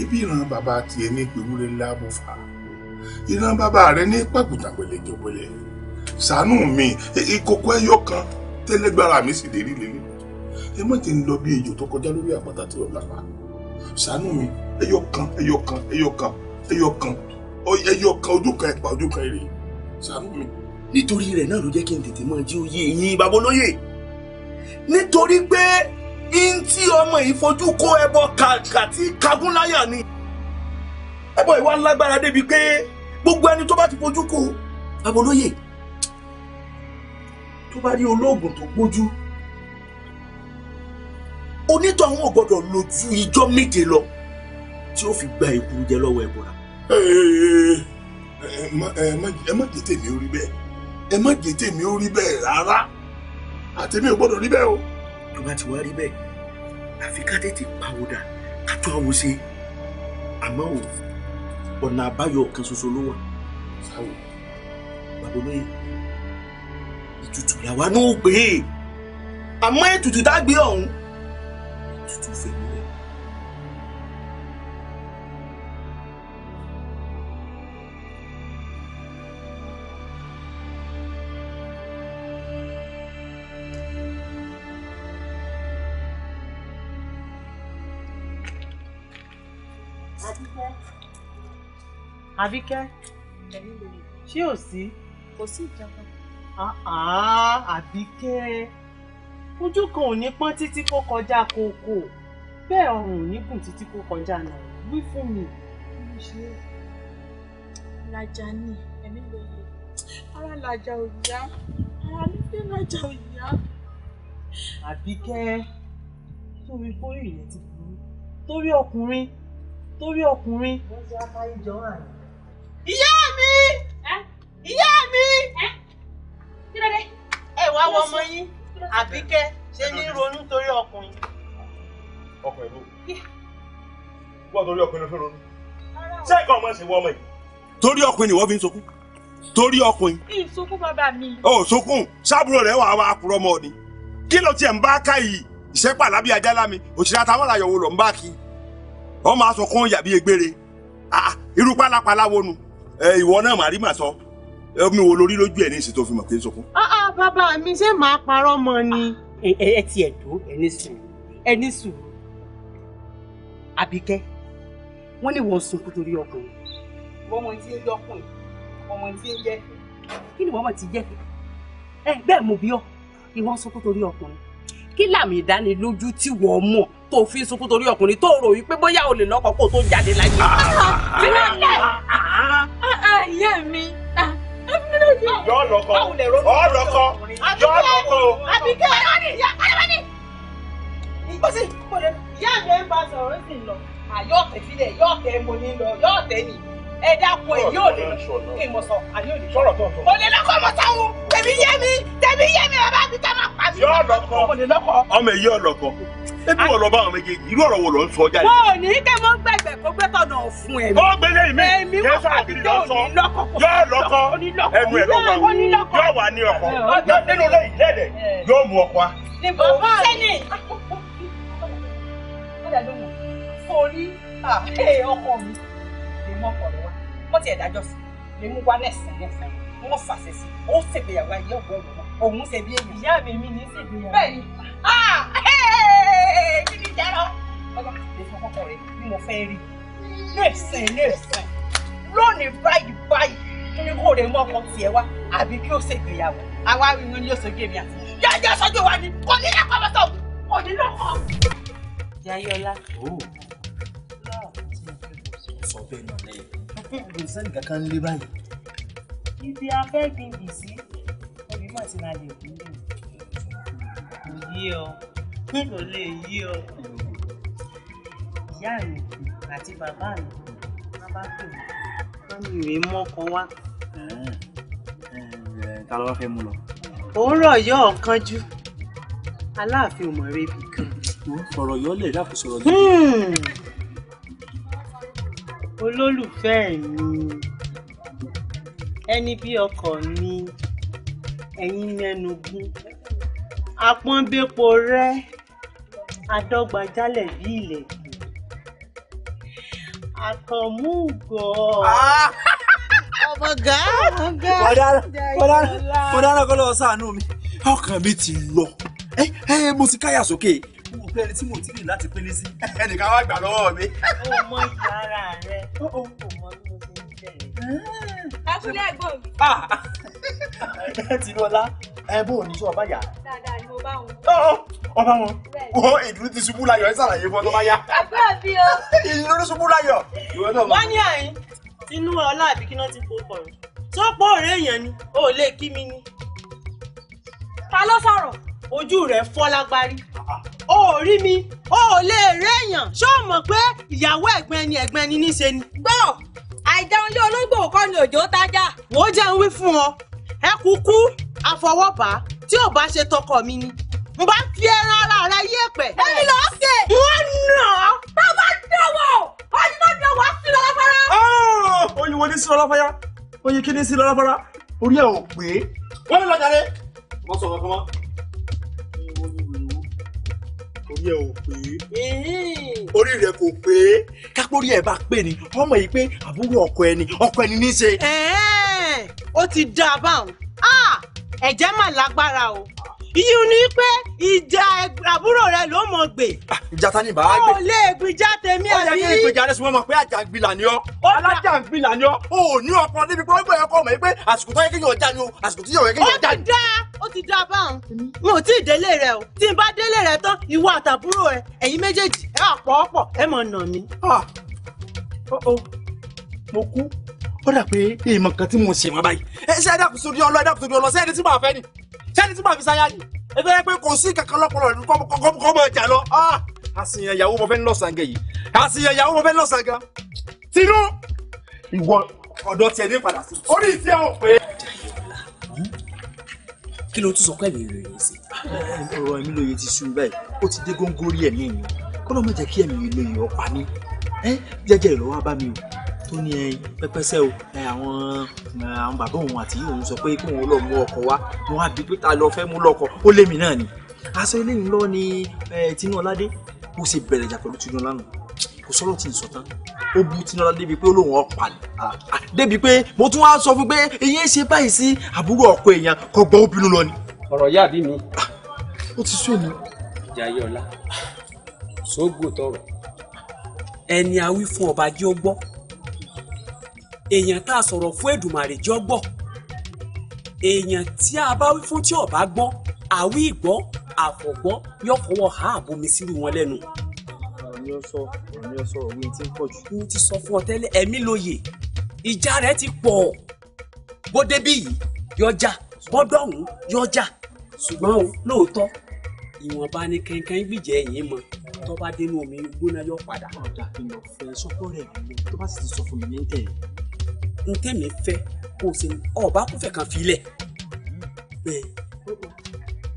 ibi ìran bàbá tiẹ̀ ní ìpèwúrẹ́ láàbò fà, ìran bàbá rẹ ní pàkúta pẹ̀lẹ́jọpẹ̀lẹ́. Ṣàánú mi, ìkòkò ẹyọ kan tẹ́lẹ̀gbára mi sì dé rí lélẹ̀. Ẹ má ti ń lọ bí ejò tó kọjá lórí àpáta tí ó lápá. Ṣàánú mi, ẹyọ kan ẹyọ kan ẹyọ kan ẹyọ kan ẹyọ kan ojú kan ẹ̀pà ojú kan èrè. Ṣàánú mi. Nítorí rẹ̀ náà ló jẹ́ kí n tètè máa jí oyè yín bàbá olóyè. Nítorí pé n tí ọmọ yìí fojú kó ẹbọ kàkà tí kagúnláyà ni. Ẹbọ ìwà lágbára débi pé gbogbo ẹni tó bá ti fojú kó bàbá olóyè tó bá rí olóògùn tó gbójú, onítọ̀hún ò gbọ́dọ̀ lò ju ijọ́ méje lọ tí ó fi gba èkuru jẹ lọ́wọ́ ẹbọra. Ẹ má jẹ́ tèmi ó rí bẹ́ẹ̀, ẹ má jẹ́ tèmi ó rí bẹ́ẹ̀ rárá, àtèmi ò gbọ́dọ̀ rí bẹ́ẹ̀ o. Tó bá ti wá rí bẹ́ẹ̀, àfi ká tètè pawódà ká tó àwọn ṣe. Àmọ́ o, ọ̀nà àbáyọ kan ṣoṣo ló wà. Sáwò. Bàbá olóyè, ètùtù làwa náà gbé e, àmọ́ ètùtù tá a gbé ọ̀hún, ètùtù fẹ̀mí rẹ̀. Àbíkẹ́, ṣé ò sí? Kò sí ìjọba. Àbíkẹ́, ojú kan ò ní pọ́n títí kó kọjá kòkò, bẹ́ẹ̀ ọrùn ò ní gùn títí kó kọjá náà. Wí fún mi. Kí ló ṣe é? Làjà ni ẹ̀mí lóye. Ara làjà ò yá. Ara mi fẹ́ làjà ò yá. Àbíkẹ́, torí kórè rẹ̀ ti burú. Torí ọkùnrin, torí ọkùnrin. Wọ́n ti apáyé jọ hàn. Ìyá mi! Ìyá mi! Kí ló dé? Ẹ wá wọ ọmọ yín. Àbíkẹ́ ṣe ní ronú torí ọkùnrin. Ọkùnrin ló. Wọ́n torí ọkùnrin ló fi ronú. Ṣé ẹ̀ka ọmọ ṣe wọ ọmọ yìí? Torí ọkùnrin ni wọ́n fi ń sọkún. Torí ọkùnrin. Ìsunkún bàbá mi. Ó sunkún sábúrò rẹ̀ wà wá kúrọ́ mọ́ ni. Kí ló tiẹ̀ ń bá ká yìí? Ìṣẹ́pà lábí ajá lámi, òṣìṣẹ́ àtàwọn àyẹ̀wò ló ń bá kí. Wọ́n máa sọ kún yàbí egbére. Irú pálapàla wo nu? Ìwọ náà màá rí màá sọ. Omi wo lórí lójú ẹ̀ ní ìsìn tó fi mọ̀ pé ń sunkún. Bàbá mi ṣé màá parọ́ mọ́ ni. Ẹ tiẹ̀ dó ẹni sùúrù ẹni sùúrù. Àbíkẹ́, wọ́n lè wọ́n sunkún torí ọkùnrin. Ọmọ tí ń dọ́kùnrin, ọmọ tí ń jẹ́ kí ni wọ́n mọ̀ ti jẹ́ ẹ bẹ́ẹ̀ mo bí ọ ìwọ́n sunkún torí ọkùnrin. Kí làmì ìdánilójú tí wọ́n mọ̀ tó fi sunkún torí ọkùnrin tó rò wípé bóyá o lè lọ́kọ kó tó jáde láyé. Ìyá mi. Yọ lọ́kọ, ọ lọ́kọ, yọ lọ́kọ. Àbíkẹ́ ìyá mi ń bá sọ̀rọ̀ ó sì lọ. Yóò tẹ̀ sílẹ̀, yóò tẹ̀ mo ní lọ, yóò tẹ̀ ni. Ẹ dákun ẹ yóò lè kí n mọ sọ, àní ò lè. Sọ̀rọ̀ tó sọ. Mo lè lọ́kọ ọmọ sáwọn, tẹ̀mí yé mi, tẹ̀mí yé mi, bàbá mi ká máa pa mí. Yóò lọ́kọ, mo lè lọ́kọ. Ọmọ èyí ọlọ́kọ. Ebi wọ̀ lọ bá àwọn méjèèjì, irú ọ̀rọ̀ wo ló ń sọ jáde? Wọ́n ò ní kẹ́ mọ́ gbẹ̀gbẹ̀ kó gbé tọ̀nà fún ẹ̀mí. Ó gbélé mi, kì í sọ̀rọ̀ gidi lọ sọ. Yóò lọ́kọ, ẹnu ẹ̀ lọ́kọ, yóò wà ní ọkọ. Nínú lẹ́yìn lẹ́dẹ̀, yóò mú ọkọ wa. Níbo sẹ́ni? Sórí ọkọ mi lè mú ọkọ rẹ wá wọ́n ti ẹ̀dájọ́ sí lè mú wá lẹ́sìn lẹ́sìn wọ́n fàṣẹ sí ó ṣègbéyàwó ayé ọ̀gbọ́n ọ̀gbọ́n òun ṣe bí èèyàn. Ìyá mi mi ní ṣègbéyàwó. Bẹ́ẹ̀ni kí ni jẹ́rọ ọjà lè sọ fọ́kọ rẹ bí mo fẹ́ rí lẹ́sìn lẹ́sìn lónìí báyìí báyìí ní kó rè mú ọkọ tiẹ̀ wá àbí kí ó ṣègbéyàwó àwa rí wọn ní oṣù gèmí àti yájá sọ́jú wa ni kò ní lọ́kọ̀ mọ́tò kò ní lọ́kọ̀. Jayọ̀lá. Sọ bẹ́ẹ̀ náà lẹ́yìn. Kò sẹ́ni kankan lé báyìí. Ibi afẹ́ gbìngì sí, obì mọ̀ tí ra lè kú lè. Kò yé ọ, kò lè yé ọ. Ìyá mi àti bàbá mi wọ́n bá pè mí. Wọ́n ní ìwé mọ́kọ wá. Ta ló wá fẹ́ mú lọ? Òórọ̀ yọ ọ̀kanjú. Aláàfin ò mọ̀ rebi kan. Sọ̀rọ̀ yọ́lẹ̀ dákun sọ̀rọ̀ yọ́lẹ̀. Olólùfẹ́ mi, ẹni bí ọkọ mi, ẹ̀yin mẹ́nu gún, àpọ́nbépo rẹ́, adọ́gbajálẹ̀ bí ìlẹ̀kùn, àkànmúgọ̀. Ọmọ gá. Mo dára kọ́ lọ́wọ́ ṣàánú mi, ọkàn mi ti lọ, mo ti káyà sókè. Mo fẹ́ ẹni tí mo ti rí láti pélé sí. Ẹnìkan wá gbà lọ́wọ́ mi. Ó mọ ìyá ara rẹ, ó mọ bí mo ṣe ń bẹ̀rẹ̀. Akúlẹ̀ ẹ̀gbọ́n mi. Tinúọlá, ẹ bó o ní sọ ọba yà. Dáadáa ni mo bá wọn. Ọba wọn. Wo ìdúró ti ṣubú láyọ̀ ẹ ṣàlàyé fún ọ tó bá yá. Ẹgbẹ́ mi o. Ìdúró ṣubú láyọ̀. Wọ́n ní àyín, Tinúọlá àbí kí náà ti kó kọ̀rọ̀. Tó pọ̀ ọ̀rẹ́ èèyàn ni, o ò lè kí mi ni. Ta ló sọ̀rọ̀? Ojú rẹ̀ fọ́ lágbárí. O ò rí mi, o ò lè rí èèyàn. Ṣé o mọ̀ pé ìyàwó ẹ̀gbọ́n ẹni ẹ̀gbọ́n ẹni níṣe ni? Gbọ́, àìjẹun lé olóńgbò kọ́ ni òjò tájà. Wò ó jẹun wí fún ọ, ẹ kúkú àfọwọ́bá tí ò bá ṣe tọkọ mi ni. N bá fi ẹran ara rẹ yé pẹ̀. Èmi lọ ṣe. Wọ́n nà á. Bàbá dọ̀wọ̀, oyin tó dọ̀wọ̀ sí lọ láfárá. Oyin wo ní sí lọ láfárá? Oyin kí ní sí lọ láfárá? Orí ẹ̀ ò pé. Wọ́n ní lọ jàre. Wọ́n sọ̀rọ̀ kan mọ́. Orí ẹ ò pé, orí rẹ kò pé, kápórí ẹ bá pè ní ọmọ yìí pé àbúrò ọkọ ẹni ọkọ ẹni ní í ṣe. Ó ti dá a báwọn, ẹ̀jẹ̀ mà lágbára o, ìyún ni pé ìjà àbúrò rẹ ló mọ̀ gbè. Ìjà ta ni bàá gbè. Ó lè gbìjà tèmi àbí. Ó yẹ kí ìgbèjà rẹ sùn mọ́ pé àjàngbìlà ni ọ́. Alájàngbìlà ni ọ́. O ò ní ọpọlọ débi pé ó gbọ́ ẹ̀kọ́ mọ̀ pé àsìkò tó yẹ kéèyàn já ni o, àsìkò tó yẹ kéèyàn já ni. Ó ti dá báwọn. N ò tí ì délé rẹ o. Tí n bá délé rẹ tán, ìwọ àtàbúrò ẹ, ẹ̀yin méjèèjì, ẹ wà pọ̀ọ́pọ̀, ẹ mọ̀ nà mí. Mo kú. Ó dà pé èèmọ̀ kan tí mo ṣe mọ́ báyìí. Ẹ ṣe ẹ dákun sórí ọlọ́, ẹ dákun sórí ọlọ́, ṣé ẹni tí màá fẹ́ ni? Ṣé ẹni tí màá fi ṣáyá ni? Ẹ fẹ́ pé kò sí kankan lọ́pọlọ rẹ̀ kọ́ mọ̀ ọjà lọ. Àṣìyàn ìyàwó mo fẹ́ ń lọ́sàn-án gẹ̀ yìí. Àṣìyàn ìyàwó mo fẹ́ ń lọ́sàn-án gan. Tinú! Ìwọ ọ̀dọ́ tiẹ̀ ní padà sí. Orí ìfẹ́ ò pé. Kí ló tún sọ pé ẹ̀mí lóye sí? Ọ̀rọ̀ ẹ̀mí lóye ti sú báyìí. Ó ti dé góńgóri ẹ̀mí mi. Kọ́lọ́ má jẹ́ kí ẹ̀mí lóye ó pa mí. Jẹ́jẹ́ ìlú wa bá mi o. tó ní ẹyin pẹ́pẹ́sẹ́ o, àwọn bàbá òun àti òun sọ pé kóun lọ mú ọkọ wá. Wọn á bí pé ta lọ fẹ́ mú lọ́kọ, ó lémi náà ni. Aṣọ eléyìí lọ ni Tinúọládé ó sì bẹ̀rẹ̀ ìjà pẹ̀lú Tinúọlá nù. Kò sọ̀rọ̀ tí ń sọ tán, ó bu Tinúọlá débi pé ó lóun ọ̀pá ni. Débi pé mo tún wá sọ fún pé eyín ṣe báyìí sí àbúrò ọkọ èèyàn kò gbọ́ ó bínú lọ ni. Ọ̀rọ̀ yá bí mi. Ó ti sú èmi. Jayọ̀lá sógò tọrọ ẹni a wí fún ọba jẹ́ ó gbọ́, èèyàn tá a sọ̀rọ̀ fún Èdùmàrè jẹ́ ó gbọ́, èèyàn tí a bá wí fún tí ọba gbọ́, àwí ìgbọ́ àfọ̀gbọ́ yóò fọwọ́ ha àbomi sírú wọn lẹ́nu. Ọ̀rọ̀ ni ó sọ òwe tí ń pọ̀ jù. N ti sọ fún ọ tẹ́lẹ̀, ẹ̀mí lóye ìjà rẹ̀ ti pọ̀, bó débí yìí yọjà, bọ́dọ̀hún yọjà, ṣùgbọ́n o lóòótọ́ ìwọ̀nba ni kankan gbìjẹ́ ẹ̀yìn mọ́, tó bá dénú omi gbóná yọ padà. Ọ̀dà kìlọ̀ fẹ́ sọ́kọ́ rẹ̀ mi tó bá sì ti sọ fún mi ní tẹ̀lé. N tẹ́mi fẹ́ kó o ṣe ọba kúfẹ̀ kan filẹ̀.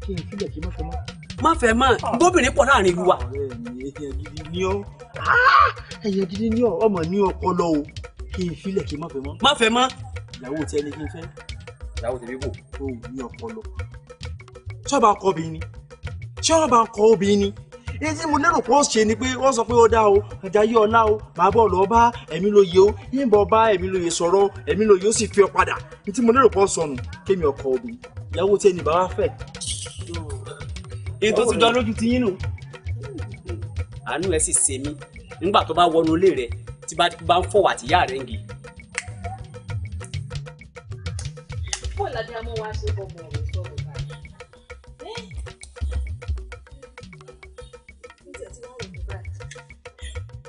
Kí n filẹ̀ kí n má fẹ́ mọ́. Má fẹ́ mọ́, bóbìnrin pọ̀ láàrin ìlú wa. Ọ̀rẹ́ mi èèyàn gidi ni ọ́, èèyàn gidi ni ọ́, ọmọ ní ọpọlọ o. Kí n filẹ̀ kí n má fẹ́ mọ́. Má fẹ́ mọ́. Ìyàwó tí ẹni kí n fẹ́. Ìyàwó tèmi bò. O ní ọpọlọ. Ṣọ́ọ̀bà kọ obìnrin ni. Ṣọ́ọ̀bà kọ obìnrin ni. Èyí tí mo lérò pé ó ṣe ni pé wọ́n sọ pé ó dá o, Àjàyí ọlá o, màá bọ̀ lọ bá ẹ̀mí lóye o, yìnbọn bá ẹ̀mí lóye sọ̀rọ̀, ẹ̀mí lóye ó sì fi ọ padà. Èyí tí mo lérò pé ó sọnù kémi ọkọ obìnrin. Ìyàwó tí ẹni bá wá fẹ́. Èyí tó ti jọ lójú ti yín nù. Àánú ẹ sì ṣe mí nígbà tó bá wọnú ilé rẹ tí bá ń fọwọ́ àtìyá rẹ ń gi. Bọ́ọ̀lù adé amọ́ wa ṣe bọ́ ọmọ rẹ̀ sọ̀rọ̀ báyìí.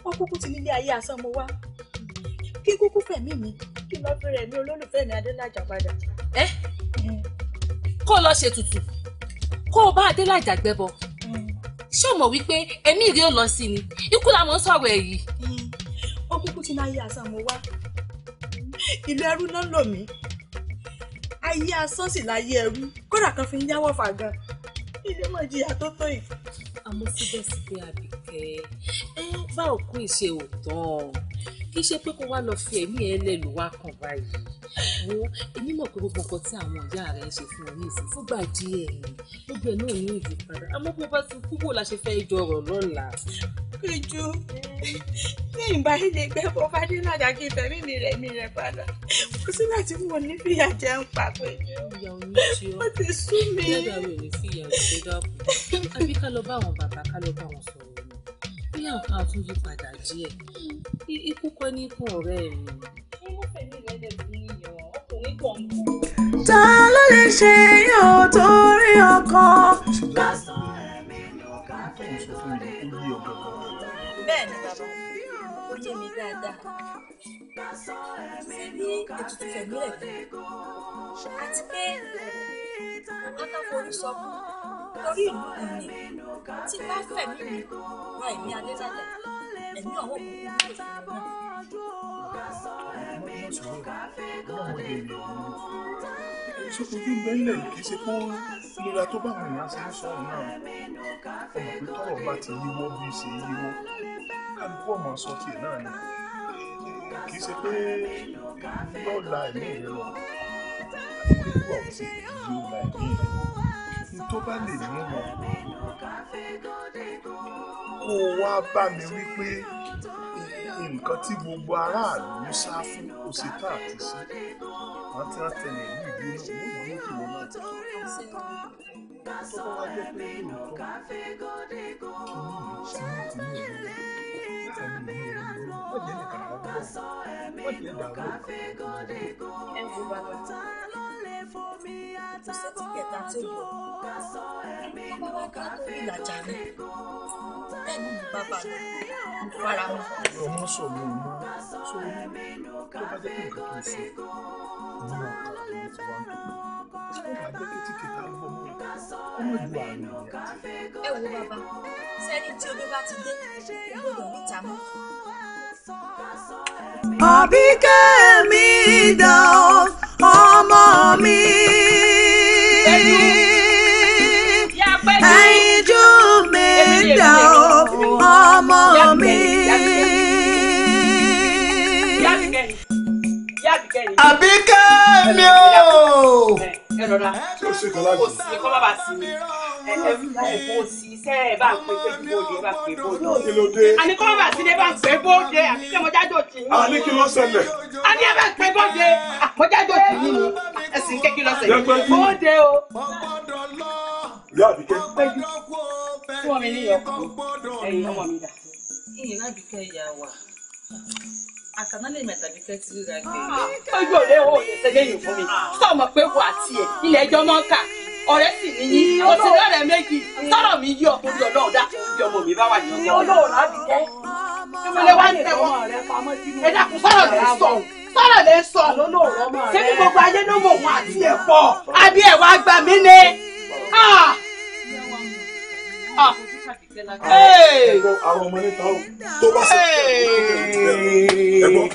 Wọ́n kúkú ti nílé ayé asán mo wá, kí kúkú fẹ̀mí mi kí lọ́ọ́ fi rẹ̀ mí olólùfẹ́ mi Adélájà padà. Ẹ kó lọ ṣètùtù, kó o bá Adélájà gbẹ́bọ, ṣé o mọ̀ wípé ẹ̀mí rẹ̀ ò lọ sí ni, ikú la mọ̀ ń sọ̀rọ̀ ẹ̀ yìí. Wọ́n kúkú ti ní ayé asán mo wá, ìlú ẹrú náà lò mí, ayé asán sì láyé ẹrú, kódà kan fi ń yáwọ́ fà gan, ilé mọ̀ jìyà tó tó yìí. Àmọ́ síbẹ̀síbẹ̀ Àbíkẹ́, ẹ bá òkú ìṣe òtán, kì í ṣe pé kó wá lọ fi ẹ̀mí ẹ lẹ́lu wá kàn báyìí. Wo èmi mọ̀ pé gbogbo nǹkan tí àwọn ìyá rẹ̀ ń ṣe fún ọ ní ìsìn fúngbà díẹ̀ ni, gbogbo ẹ̀ náà ní òyì padà. Àmọ́ bó bá ti kú bò la ṣe fẹ́ jọ ọ̀rọ̀ lọ́la. Péjú, ní ìbá ilé gbẹ́ bó bá dé lájà kí ìfẹ̀mí mi rẹ̀ mi rẹ̀ padà. Kò sí láti mú ní fìyà jẹun pa Péjú. Ìyá ò ní ṣe ọ́. Ó ti sú mi. Ìyá rẹ̀ ò ní fìyà jẹ dákun. Àbí ká lọ bá àwọn bàbá ká lọ bá wọn sọ̀rọ̀ ni. Bóyá nǹkan á tún yí padà díẹ̀. Ikú kọ́ ní ikú ọ̀rẹ́ mi. Ṣé wọ́n fẹ̀mí rẹ̀ lẹ̀ fún yíyan? Ọkùnrin pọ̀ ń bọ̀. Ta ló lè ṣe yóò torí ọkọ? Bẹ́ẹ̀ ni bàbá, ó yé mi dáadáa. Ṣé ní ètùtù fẹ̀mí rẹ̀ fún àti pé ọ̀ká forí sọ fún torí ìlú mi tí bá fẹ̀mí mi wá ẹ̀mí Adélájà, ẹ̀mí ọ̀wọ́ kúkú wúlò fún mi náà. Ṣé ojú bẹ́lẹ̀ kì í ṣe kó lera tó báwọn èèyàn ṣe ń sọ̀rọ̀ náà? Ọmọ pé tọ́rọ̀ bá ti yíwọ́ bí ṣe yíwọ́, kálukú ọmọ sọ tiẹ̀ náà ni. Kì í ṣe pé yóò la ẹ̀mí rẹ lọ, àti pé ìwà ò sì yóò la ẹ̀mí rẹ. Ní tó bá lè mú wọn, kó o wá bá mi wípé nǹkan tí gbogbo aráàlú ń sá fún kò sí tá àti sí. Wọ́n ti rán tẹ̀lé ní ìlú náà, wọ́n mú kí wọ́n náà. Tó bá wá jẹ́ pé lóòótọ́ kìíní yìí tinútinú rẹ̀ láàrin ìlú rẹ̀ wọ́n jẹ́ nìkan àwọn gbọ́, wọ́n jẹ́ dàrú nǹkan. Ẹ wo bàbá, kò sẹ́tì kẹta tí ó yọ. Tó bá wá ká tó ìlàjà ni, bẹ́ẹ̀ ni bàbá lọ, mo fara mọ́. Ọmọ sọ mi ò mọ sórí tó bá jẹ́ pé nǹkan tó sọ ní ọkàn rẹ̀ ti wá ń tó. Tí kò bá jẹ́ pé tí kẹta gbọ́ mọ́, kó mọ̀ ju àárín ìrìn àti. Ẹ wo bàbá, sẹ́ni tí odó bá ti dé, kò gbọdọ̀ níta mọ́. Àbíkẹ́ mi dà ọmọ mi. Ẹyinjú mi dà ọmọ mi. Àbíkẹ́ mi o. Ẹ rọra. Kò sí kọ́ bàbá sí mi. Ẹ kò sí sẹ́ ẹ bá ń pè pé bóde ẹ bá pè bóde. Kí ló dé? Àní kọ́ bàbá sí ni ẹ bá ń pè bóde àbí kẹ́ mo jájọ́ tì yín. Àní kí ló ṣẹlẹ̀? Àní ẹ bá ń pè bóde mo jájọ́ tì yín ni. Ẹ sì ń ké kí ló ṣẹlẹ̀. Bóde o. Ìyá Àbíkẹ́. Tí wọ́n mi ní ìyọkùn ẹ̀yin ọmọ mi dà. Ìyìn Àbíkẹ́ ìyá wa. Àkànná lè mẹ́ta Àbíkẹ́ ti ríra gbé. Ojú òde ò lè ṣe léyìn fún mi. Sọ̀mọ̀ pé wà á tiẹ̀ ilẹ̀ ẹjọ́ mọ́ kà. Ọ̀rẹ́ sì níyí. Mo ti lọ́rẹ̀ẹ́ méjì. Sọ̀rọ̀ mi yí ọkùnrin ọlọ́run dákun bí ọmọ mi bá wà ní ọgbọ́n. Olóòrùn Àbíkẹ́. Ìmọ̀lẹ́ wá ń tẹ̀wọ́. Ẹ dákun sọ̀rọ̀ lè sọ. Sọ̀rọ̀ lè sọ. Ṣé kí gbogbo ayé ló mọ̀ wọn àti ẹ̀ pọ̀? Àbí ẹ̀ wá gbà mí ni? Àwọn ọmọ níta o tó bá ṣe ẹ̀gbọ́n.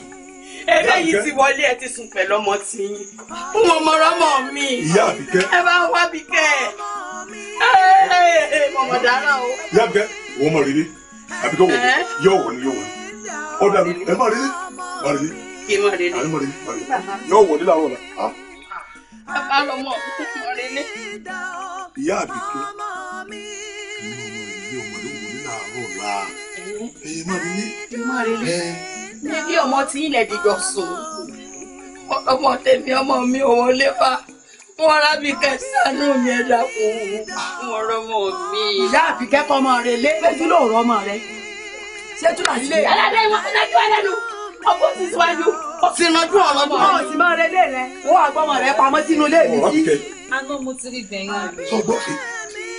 Eléyìí ti wọlé ẹ ti sùn pẹ̀lú ọmọ tí yín. Fún ọmọ ọmọ mi. Ìyá Àbíkẹ́. Ẹ bá wá Àbíkẹ́. Mọ̀mọ́ dára o. Ìyá Àbíkẹ́, wọ́n mọ̀ rírí. Àbíkẹ́ wọ̀ yóò wọ̀ ní yóò wọ̀ ní. Ọ̀dà mi, ẹ má rírí. Má rírí. Kí má rírí. Àní má rírí, má rírí. Yóò wọ̀ ní làárọ̀ la. Bàbá lọmọ mọ̀ rírí. Ìyá Àbíkẹ́. Níbi ọmọ tí ilẹ̀ dìjọ sùn, ọmọ tèmi ọmọ mi ò wọlé fa, wọn rábìkẹ́ ṣàánú mi ẹ dákun, wọn rọmọ mi. Ìyá Àbíkẹ́ kọ́ ọmọ rẹ lé péjú lóòrọ̀ ọmọ rẹ. Ṣé tún láti lé? Aládé ìwọ fún ẹjọ́ ẹlẹ́nu, ọkọ̀ sì síwájú, ó sì rànjú ọ̀rọ̀ mọ́. Ó sì máa rẹ lé rẹ, wọ́n wá gbọ́mọ rẹ pamọ́ sínú ilé mi sí. Àná mo ti rí gbẹ̀yìn. Sọgbọ́n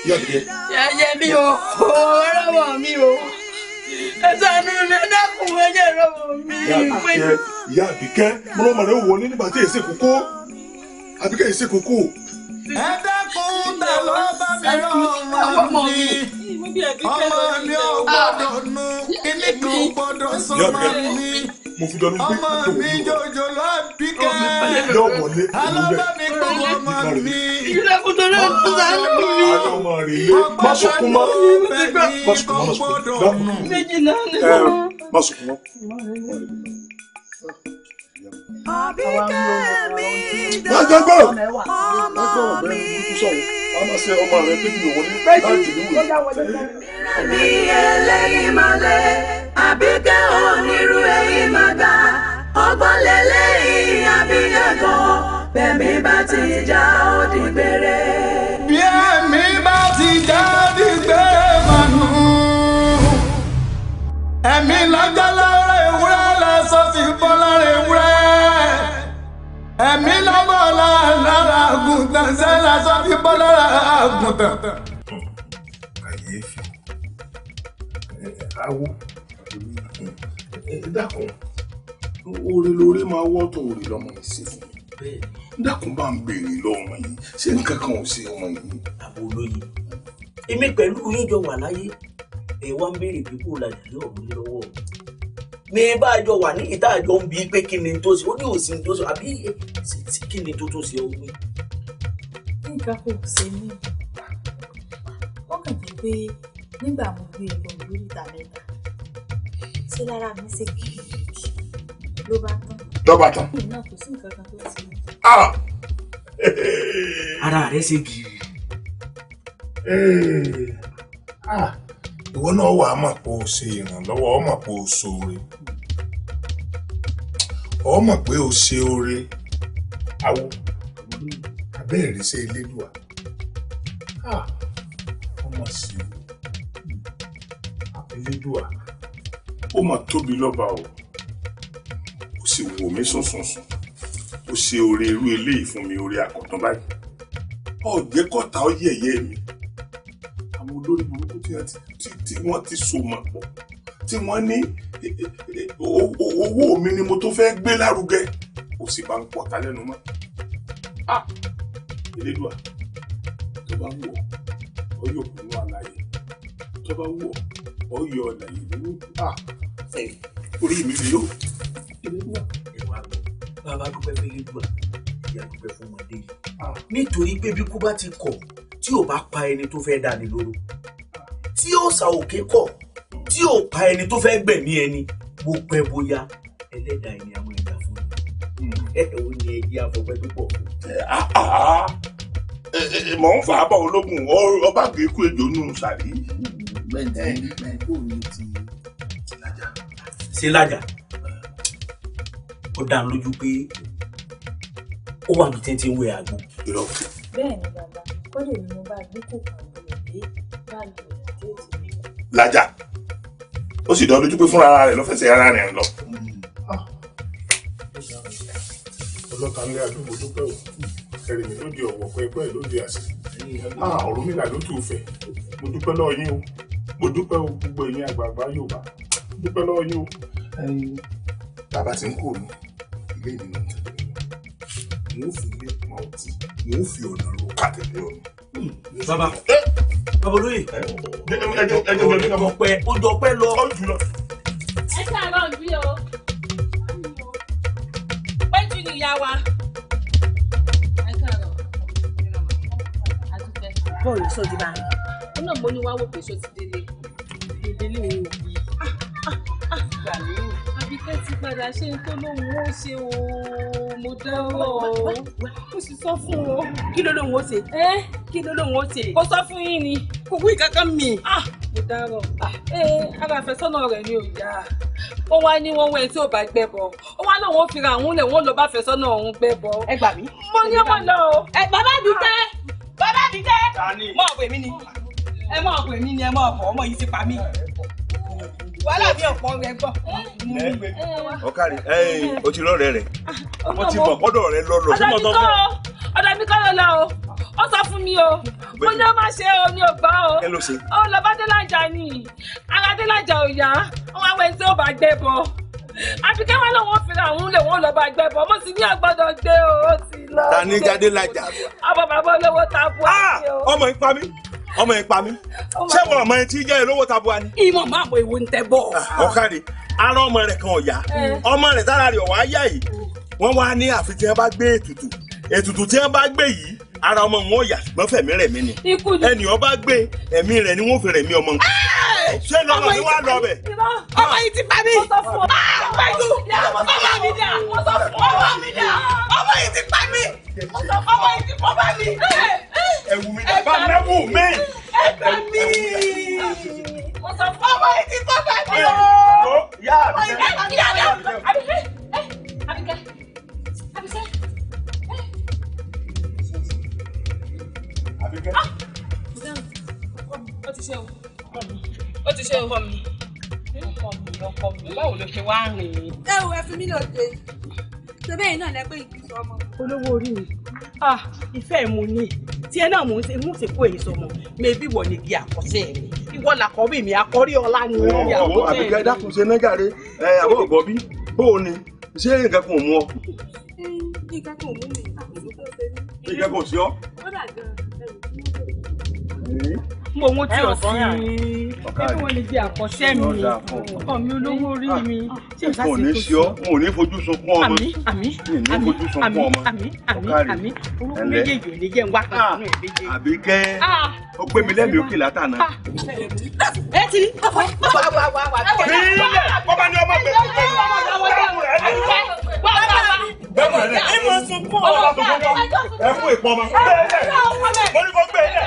ìyá Àbíkẹ́. Yẹ́yẹ́ mi o, ọ̀rọ̀ mi o. Ẹ ṣàánú mi, ẹ dákun ẹ jẹ́ ìrọ̀mọ̀ mi. Ìyá Àbíkẹ́, mo lọ́mọ rẹ̀ wọlé nígbà tí èsì kókó. Àbíkẹ́ èsì kókó. Ẹ dákun ta ló bá mi rán ọmọ mi. Ọmọ mi ò gbọ́dọ̀ nu, kíní kan ò gbọ́dọ̀ sọmọ mi. Mo fi dánú pé ọmọ mi jòjò lọ Àbíkẹ́. Yóò wọlé ìlú bẹ́ẹ̀. Alọ́bá mi gbọ́ ọmọ mi. Ìlẹ̀kùn tó lè kú sánú mi. Ọmọ rẹ̀ lé. Má sunkún mọ́. Má sunkún mọ́, má sunkún mọ́. Méjì náà ni. Má sunkún mọ́. Àbíkẹ́ mi dá. Gbàgbọ́. Ọmọ mi. A máa ṣe ọmọ rẹ pé kí ló wọlé láti ìlú rẹ. Bí eléyìí máa lé, Àbíkẹ́ onírú èyí máa ga. Ọgbọ́n lélẹ́yìn Àbíkẹ́ kan, bẹ̀mí bá ti já ó di gbére. Bí ẹ̀mí bá ti já ó di gbére mànú. Ẹ̀mí lọ́jọ́ lára ewúrẹ́ lọ́sọ̀ fi bọ́ lára ewúrẹ́. Ẹ̀mí lọ́bọ̀ lára àgùntàn ṣẹ́ lọ́sọ̀ fi bọ́ lára àgùntàn. Kàyéfì awo dákun oore lóore máa wọ́tò oore lọ́mọ yìí sí fún mi dákun bá ń béèrè lọ́mọ yìí ṣé nǹkan kan ò sí ọmọ yìí. Àbò olóye èmi pẹ̀lú yín jọ wà láyé ẹ wá ń béèrè pé kó lajà lé ọ̀run lọ́wọ́ mi bá a jọ wà ní ìta àjọ ń bi pé kí ni tó ṣe ó ní òsì tó ṣe àbí kí ni tó tó ṣe ó wí. Nǹkan kò ṣe mí, ó kàn jẹ́ pé nígbà mo gbé ẹbọ lórí ìta mẹ́ta ṣé lára mi ṣe kìkì ló bá tán. Ló bá tán. Lẹ́yìn náà kò sí nǹkan kan tó ti. Ara rẹ ṣe gìrì. Ìwọ náà wà á mọ̀ pé o ṣe ìrànlọ́wọ́, ọ mọ̀ pé o ṣoore, ọ mọ̀ pé o ṣe oore. Awo abẹ́ẹ̀rí ṣe Elédùà ọmọ sí Elédùà ó mà tóbi lọ́ba o, ó sì wò mí sùnsùnsùn, ó ṣe oore irú eléyìí fún mi, oore àkọ́tán báyìí. Ọ̀jẹ̀ kọ́ta ọ yẹ̀yẹ́ mi. Àwọn olórí burúkú tí wọ́n ti so mọ̀ pọ̀, tí wọ́n ní owó mi ni mo tó fẹ́ gbé lárugẹ, ó sì bá ń pọ̀ ta lẹ́nu mọ́. Elédùà tó bá wù ọ́ yóò kúnú àlàyé, tó bá wù ọ́ yọ ọ̀làyé nínú orí mi rí o. Elédùà ẹ wá lọ bàbá dúpẹ́ fún Elédùà, ìyá dúpẹ́ fún ọmọdé yìí nítorí pé bí kú bá ti kọ̀ tí ò bá pa ẹni tó fẹ́ dání lóró, tí ó sà òkè kọ̀ tí ò pa ẹni tó fẹ́ gbẹ̀mí ẹni, bó pẹ́ bóyá ẹlẹ́dàá ẹni àwọn ẹ̀dá fún mi. Ó ní ẹjẹ́ àfọ̀pẹ́ púpọ̀. Mọ̀ ń fà á bọ̀ ológun ọba kì í kú ejò nù sàrí. Ṣé Lájà ó dá lójú pé ó wà ní tẹ́ntẹ́ ń wé àgbo. Bẹ́ẹ̀ ni bàbá, ó lè ní mo bá gbé kòkò rẹ̀ dé báàgì rẹ̀ dé ti bí. Lájà ó sì dán lójú pé fúnra ara rẹ̀ ló fẹsẹ̀ ara rẹ̀ lọ. Ọlọ́ta ńlẹ́ àdúgbò dúpẹ́ o, ẹ̀rì mi lóde ọ̀wọ̀ pẹ́pẹ́ lóde àṣẹ. Ọ̀rúnmìlà ló tù fẹ̀, mo dúpẹ́ lọ́wọ́ yín o, mo dúpẹ́ o gbogbo ẹ̀yin àgbààgbà Yorùbá, mo dúpẹ́ lọ́wọ́ yín o. Bàbá ti ń kú ní ilé mi náà tẹ̀lé mi, n ó fi ilé pọn ọtí, n ó fi ọ̀nà ro ká tẹ̀lé ọ̀nà. Bàbá bàbá olóyè ó jọ pẹ́ lọ. Ẹ káàárọ̀ bí o, péjú ni ìyá wa. Ẹ káàárọ̀. Àdúpẹ́. Bọ́ọ̀lù sọ ti bá a. Ó náà mo ní wá wò pé ṣó ti délé. Délé òun ò bí. Gbà mí o. Àbíkẹ́ ti padà ṣe ń tó lóun ó ṣe o. Mo dárò o. Mo sì sọ fún o. Kí ló lóun ó ṣe? Kí ló lóun ó ṣe? Kò sọ fún yín ni. Kò wí kankan mi. Mo dárò. Ara àfẹ́sọ́nà rẹ̀ ni ò yá. Ó wá ní wọ́n wẹ̀ tí ò bá gbẹ bọ̀. Ó wá lóun ó fi ra àwọn lẹ̀ wọ́n lọ bá àfẹ́sọ́nà òun gbẹ bọ̀. Ẹ gbà mí. Mo ní ọmọ lọ o. Bàbá Àbíkẹ́! Bàbá Àbíkẹ́! Mọ̀ ọ̀pọ̀ èmi ni. Ẹ mọ̀ ọ̀pọ̀ èmi ni ẹ mọ̀ ọ̀pọ̀ ọmọ yìí ti pa mí. Wàhálà mi ọ̀pọ̀ rẹ̀ gbọ́. Ọ̀kàrí o ti lọ́ọ̀rẹ́ rẹ̀ mo ti mọ̀ kọ́dọ̀ rẹ lọ́lọ́. Ọ̀dọ̀ mi kọ́ ló lọ o, ó sọ fún mi o, mo ní ó má ṣe o ní ògbọ́ o. Kí ló ṣe? Ó lọ bá Délájà ni, ara Délájà ò yá, wọ́n wá wẹ́n tí ó bá gbé bọ̀. Àbíkẹ́ wọn lòun ò fira àwọn lè wọ́n lọ bá gbé bọ̀, mo sì ní ọ̀gbọ́dọ̀ gbé o, ó ti lọ. Ta ni Délájà? Ọmọ bàbá olówó tabua ni o. Ọmọ yìí pa mí, ọmọ yìí pa mí, ṣé wọn ọmọ yẹn ti jẹ́ olówó tabua ni? Ìmọ̀ máa mọ èwo ń tẹ bọ̀. Ọ̀kàrí, ara ọmọ rẹ̀ kan ò yá, ọmọ rẹ̀ tára rẹ̀ ò wá yá yìí, wọ́n wá ní àfi tí wọ́n bá gbé ètùtù ètùtù tí wọ́n bá gbé yìí ara ọmọ wọn ò yá ṣùgbọ́n fẹ̀mí rẹ̀ mí ni ẹnì ọba gbé ẹ̀mí rẹ̀ ni wọ́n fi rẹ̀ mí ọmọ nǹkan. Ṣé lọ́mọ mi wá lọ bẹ̀. Ọmọ yìí ti pa mí. Pẹ̀lú ọmọ mi dà ọmọ mi dà ọmọ yìí ti pa mí ọmọ yìí ti pọ̀ bá mi. Ẹ̀wù mi dà bá mẹ́wù mi. Ẹ̀gbà mi. Ọmọ yìí ti pọ̀ bá mi o. Yá mi. Àbíkẹ́ Àbíkẹ́ Àbíkẹ́. Àbíkẹ́. Ó ti ṣe o. Ó ti ṣe o. Ọkọ mi. Ọkọ mi, ọkọ mi, báwo ló ṣe wá rìn? Ẹ wo ẹ fi mí lòde. Ṣé bẹ́ẹ̀ náà lẹ pé ìkísọ ọmọ? Olówó orí mi. Ìfẹ́ mo ní. Tí ẹ náà mò ń ṣe mú ṣe kó èyí sọmọ. Mebí wọ ni igi àkọsẹ́ mi. Ìwọ làkọ́bí mi, àkọ́rí ọlá ni igi àkọsẹ́ mi. Àbíkẹ́ dákun ṣe náà jàre. Àbọ̀ ògbọ́n bí. Bó o ni? Ṣé nǹkan kan ò mú ọ? Nǹkan kan ò mú mi. Àkóso tó ṣe mí. Nǹkan kan ò sí ọ? Ó dà gan-an. Mo mú tí o sí ẹbí wọn lè di àkọsẹ́ mi ọkọ mi olówó orí mi. N ò ní sí ọ, n ò ní fojú sunkún ọmọ. Àmín àmín àmín àmín àmín àmín àmín orúkọ méjèèjì ò ní jẹ́ ń wá kan nínú ẹ̀ méjèèjì. Àbíkẹ́ ó gbé mi lẹ́mìí òkè látàná. Ẹ ti rí wá wá wá wá. Bílẹ̀ bọ́bá ní ọmọ gbẹ. Ẹ mọ̀ sunkún ọmọ. Ẹ fún ìpọ́n ọmọ. Mo ní kó gbé e lẹ̀.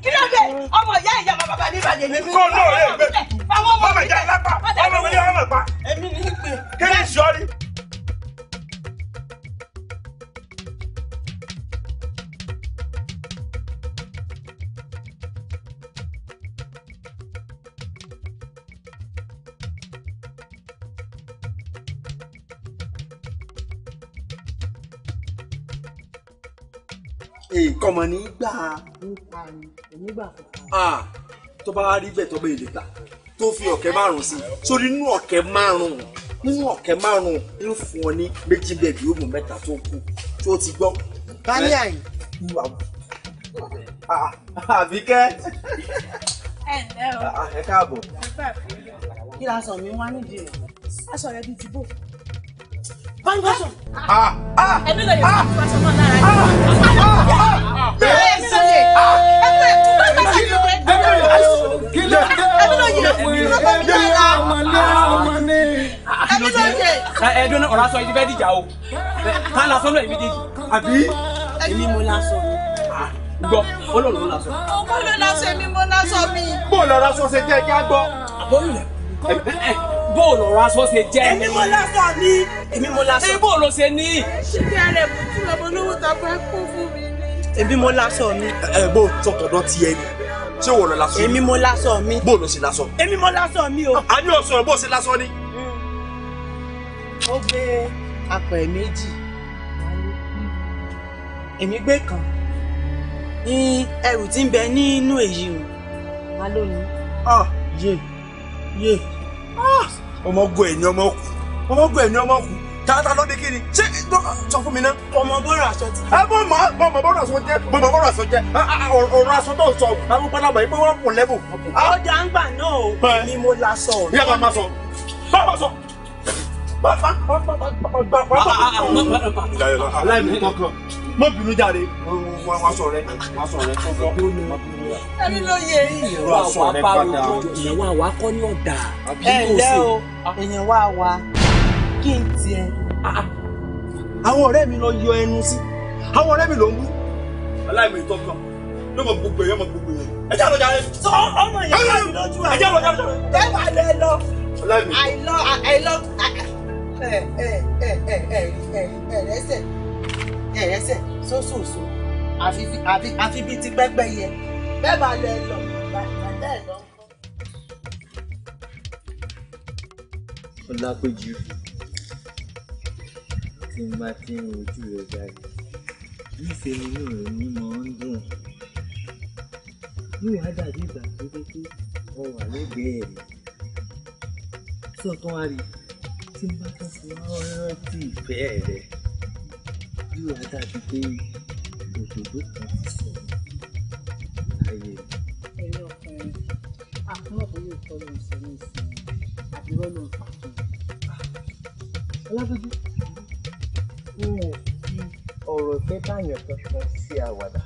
Kí ló dé? Ọmọ ìyá ìyá ọmọ bàbá ní ìbàdàn mi. Kó náà rẹ̀ gbé. Ọmọ ìyá lápá. Ọmọ mi ní ọmọ pa. Èmi ní í pè. Kí ni ìṣọ́rí? Kọmọ ní gbà á tó bá rí bẹ́ẹ̀ tó bẹ́ẹ̀ lè gbà tó fi ọ̀kẹ́ márùn-ún sí sórí nínú ọ̀kẹ́ márùn-ún nínú ọ̀kẹ́ márùn-ún ń fún ọ ní méjì bẹ́ẹ̀ bí ó mú mẹ́ta tó kù tó ti gbọ́. Bálẹ̀ àyìn. Àbíkẹ́. Ẹ ǹlẹ́ o. Ẹ káàbọ̀. Kí la sọ mi wá nídìí rẹ̀? Aṣọ rẹ bíi ti bò. Báyìí bá sọ. Ẹbí lè yẹ kó aṣọ náà lára yìí. Kí ló dé? Ẹbí ló yẹ ọmọlé ọmọ ní. Ẹ̀mí lóye. Ẹ dúró ọ̀rọ̀ aṣọ yìí ti fẹ́ dìjà o. Ká la sọ́nà ẹ̀mí méjèèjì. Àbí? Èmi mo lásọ. Gbọ́, Ọlọ́run ló lásọ. Ọkọ ló lásọ, èmi mo lásọ mi. Bó lọ̀rọ̀ aṣọ ṣe jẹ́ kí á gbọ́. Bó lọ̀rọ̀ aṣọ ṣe jẹ́. Èmi mo lásọ mi. Èmi mo lásọ. Bó ló ṣe ní. Ṣé bí ara ẹ̀bùn tí bàbá olówó ta fẹ́ kó fún mi ni? Èmi mo lásọ mi. Ẹ bó tọkọdọ tiẹ̀ ni. Ṣé wọ́n lọ lásọ? Èmi mo lásọ mi. Bó ló ṣe lásọ? Èmi mo lásọ mi o. A ní ọ̀sán bó ṣe lásọ ni. Ó gbé apẹ̀ méjì. Èmi gbé kan. Ní ẹrù tí ń bẹ nínú èyí o. Má lóyún. Ah yé yé ọmọ ogun ẹ̀ ní ọmọ kù ọmọ ogun ẹ̀ ní ọmọ kù tààtà ló dé kí ni ṣé sọ fún mi ná. Ọmọ bọ́rọ̀ aṣọ ti. Ẹ bọ́ mọ mọ bọ́rọ̀ aṣọ jẹ́ mọ bọ́rọ̀ aṣọ jẹ́ ọ̀rọ̀ aṣọ tó ń sọ àwọn pálábà yìí pé wọ́n kùn lẹ́bù. Ọjà ń gbà náà o ni mo lásọ. Ìyá bá máa sọ bá máa sọ. Aláìní kankan mọ bínú jáde wọn sọ rẹ wọn sọ rẹ tó gbọ́. Ẹ̀mí lóye. Ìyàwó àwa bá ìyàwó àwa kọ́ ní ọ̀dà. Ẹ ǹlẹ́ o, èèyàn wá wa kí n tiẹ̀. Àwọn ọ̀rẹ́ mi lọ yọ ẹnu sí, àwọn ọ̀rẹ́ mi ló ń bú. Aláìní kankan ló mọ gbogbo èèyàn mọ gbogbo èèyàn. Ẹ jẹ́ àlọ́ jáde. Sọ ọmọ yẹn ká mi lójú àwọn. Ẹ jẹ́ àlọ́ jáde. Tẹ́wàá lẹ lọ. Àìlọ àìlọ ẹ ẹ ẹ ẹ ẹ ẹ rẹsẹ̀ ẹ rẹsẹ̀ sóṣooṣo àfi bíi ti pẹ́pẹ́yẹ bẹ́ẹ̀ bá lẹ lọ bàtà ẹ̀ lọ. Ọlápéjú, tí n bá ti ń rojú rẹ báyìí níṣẹ́ ni inú rẹ mi máa ń dùn, yóò wá dàbí ìgbà tó dé pé ọ wà lẹ́gbẹ̀ẹ́ mi sọ̀tún wá rí tí n bá tún fi wá rántí ìfẹ́ rẹ yóò wá dàbí pé òdòdó kan ti sọ láyé mi. Ẹ̀yin ọkùnrin àkúnmọ̀ bóyá òótọ́ ló ń sọ ní ìsìn àbí irọ́ ló ń pa fún mi. Ọlápéjú, n ò fi ọ̀rọ̀ ìfẹ́ báyàn kankan sí àwàdà.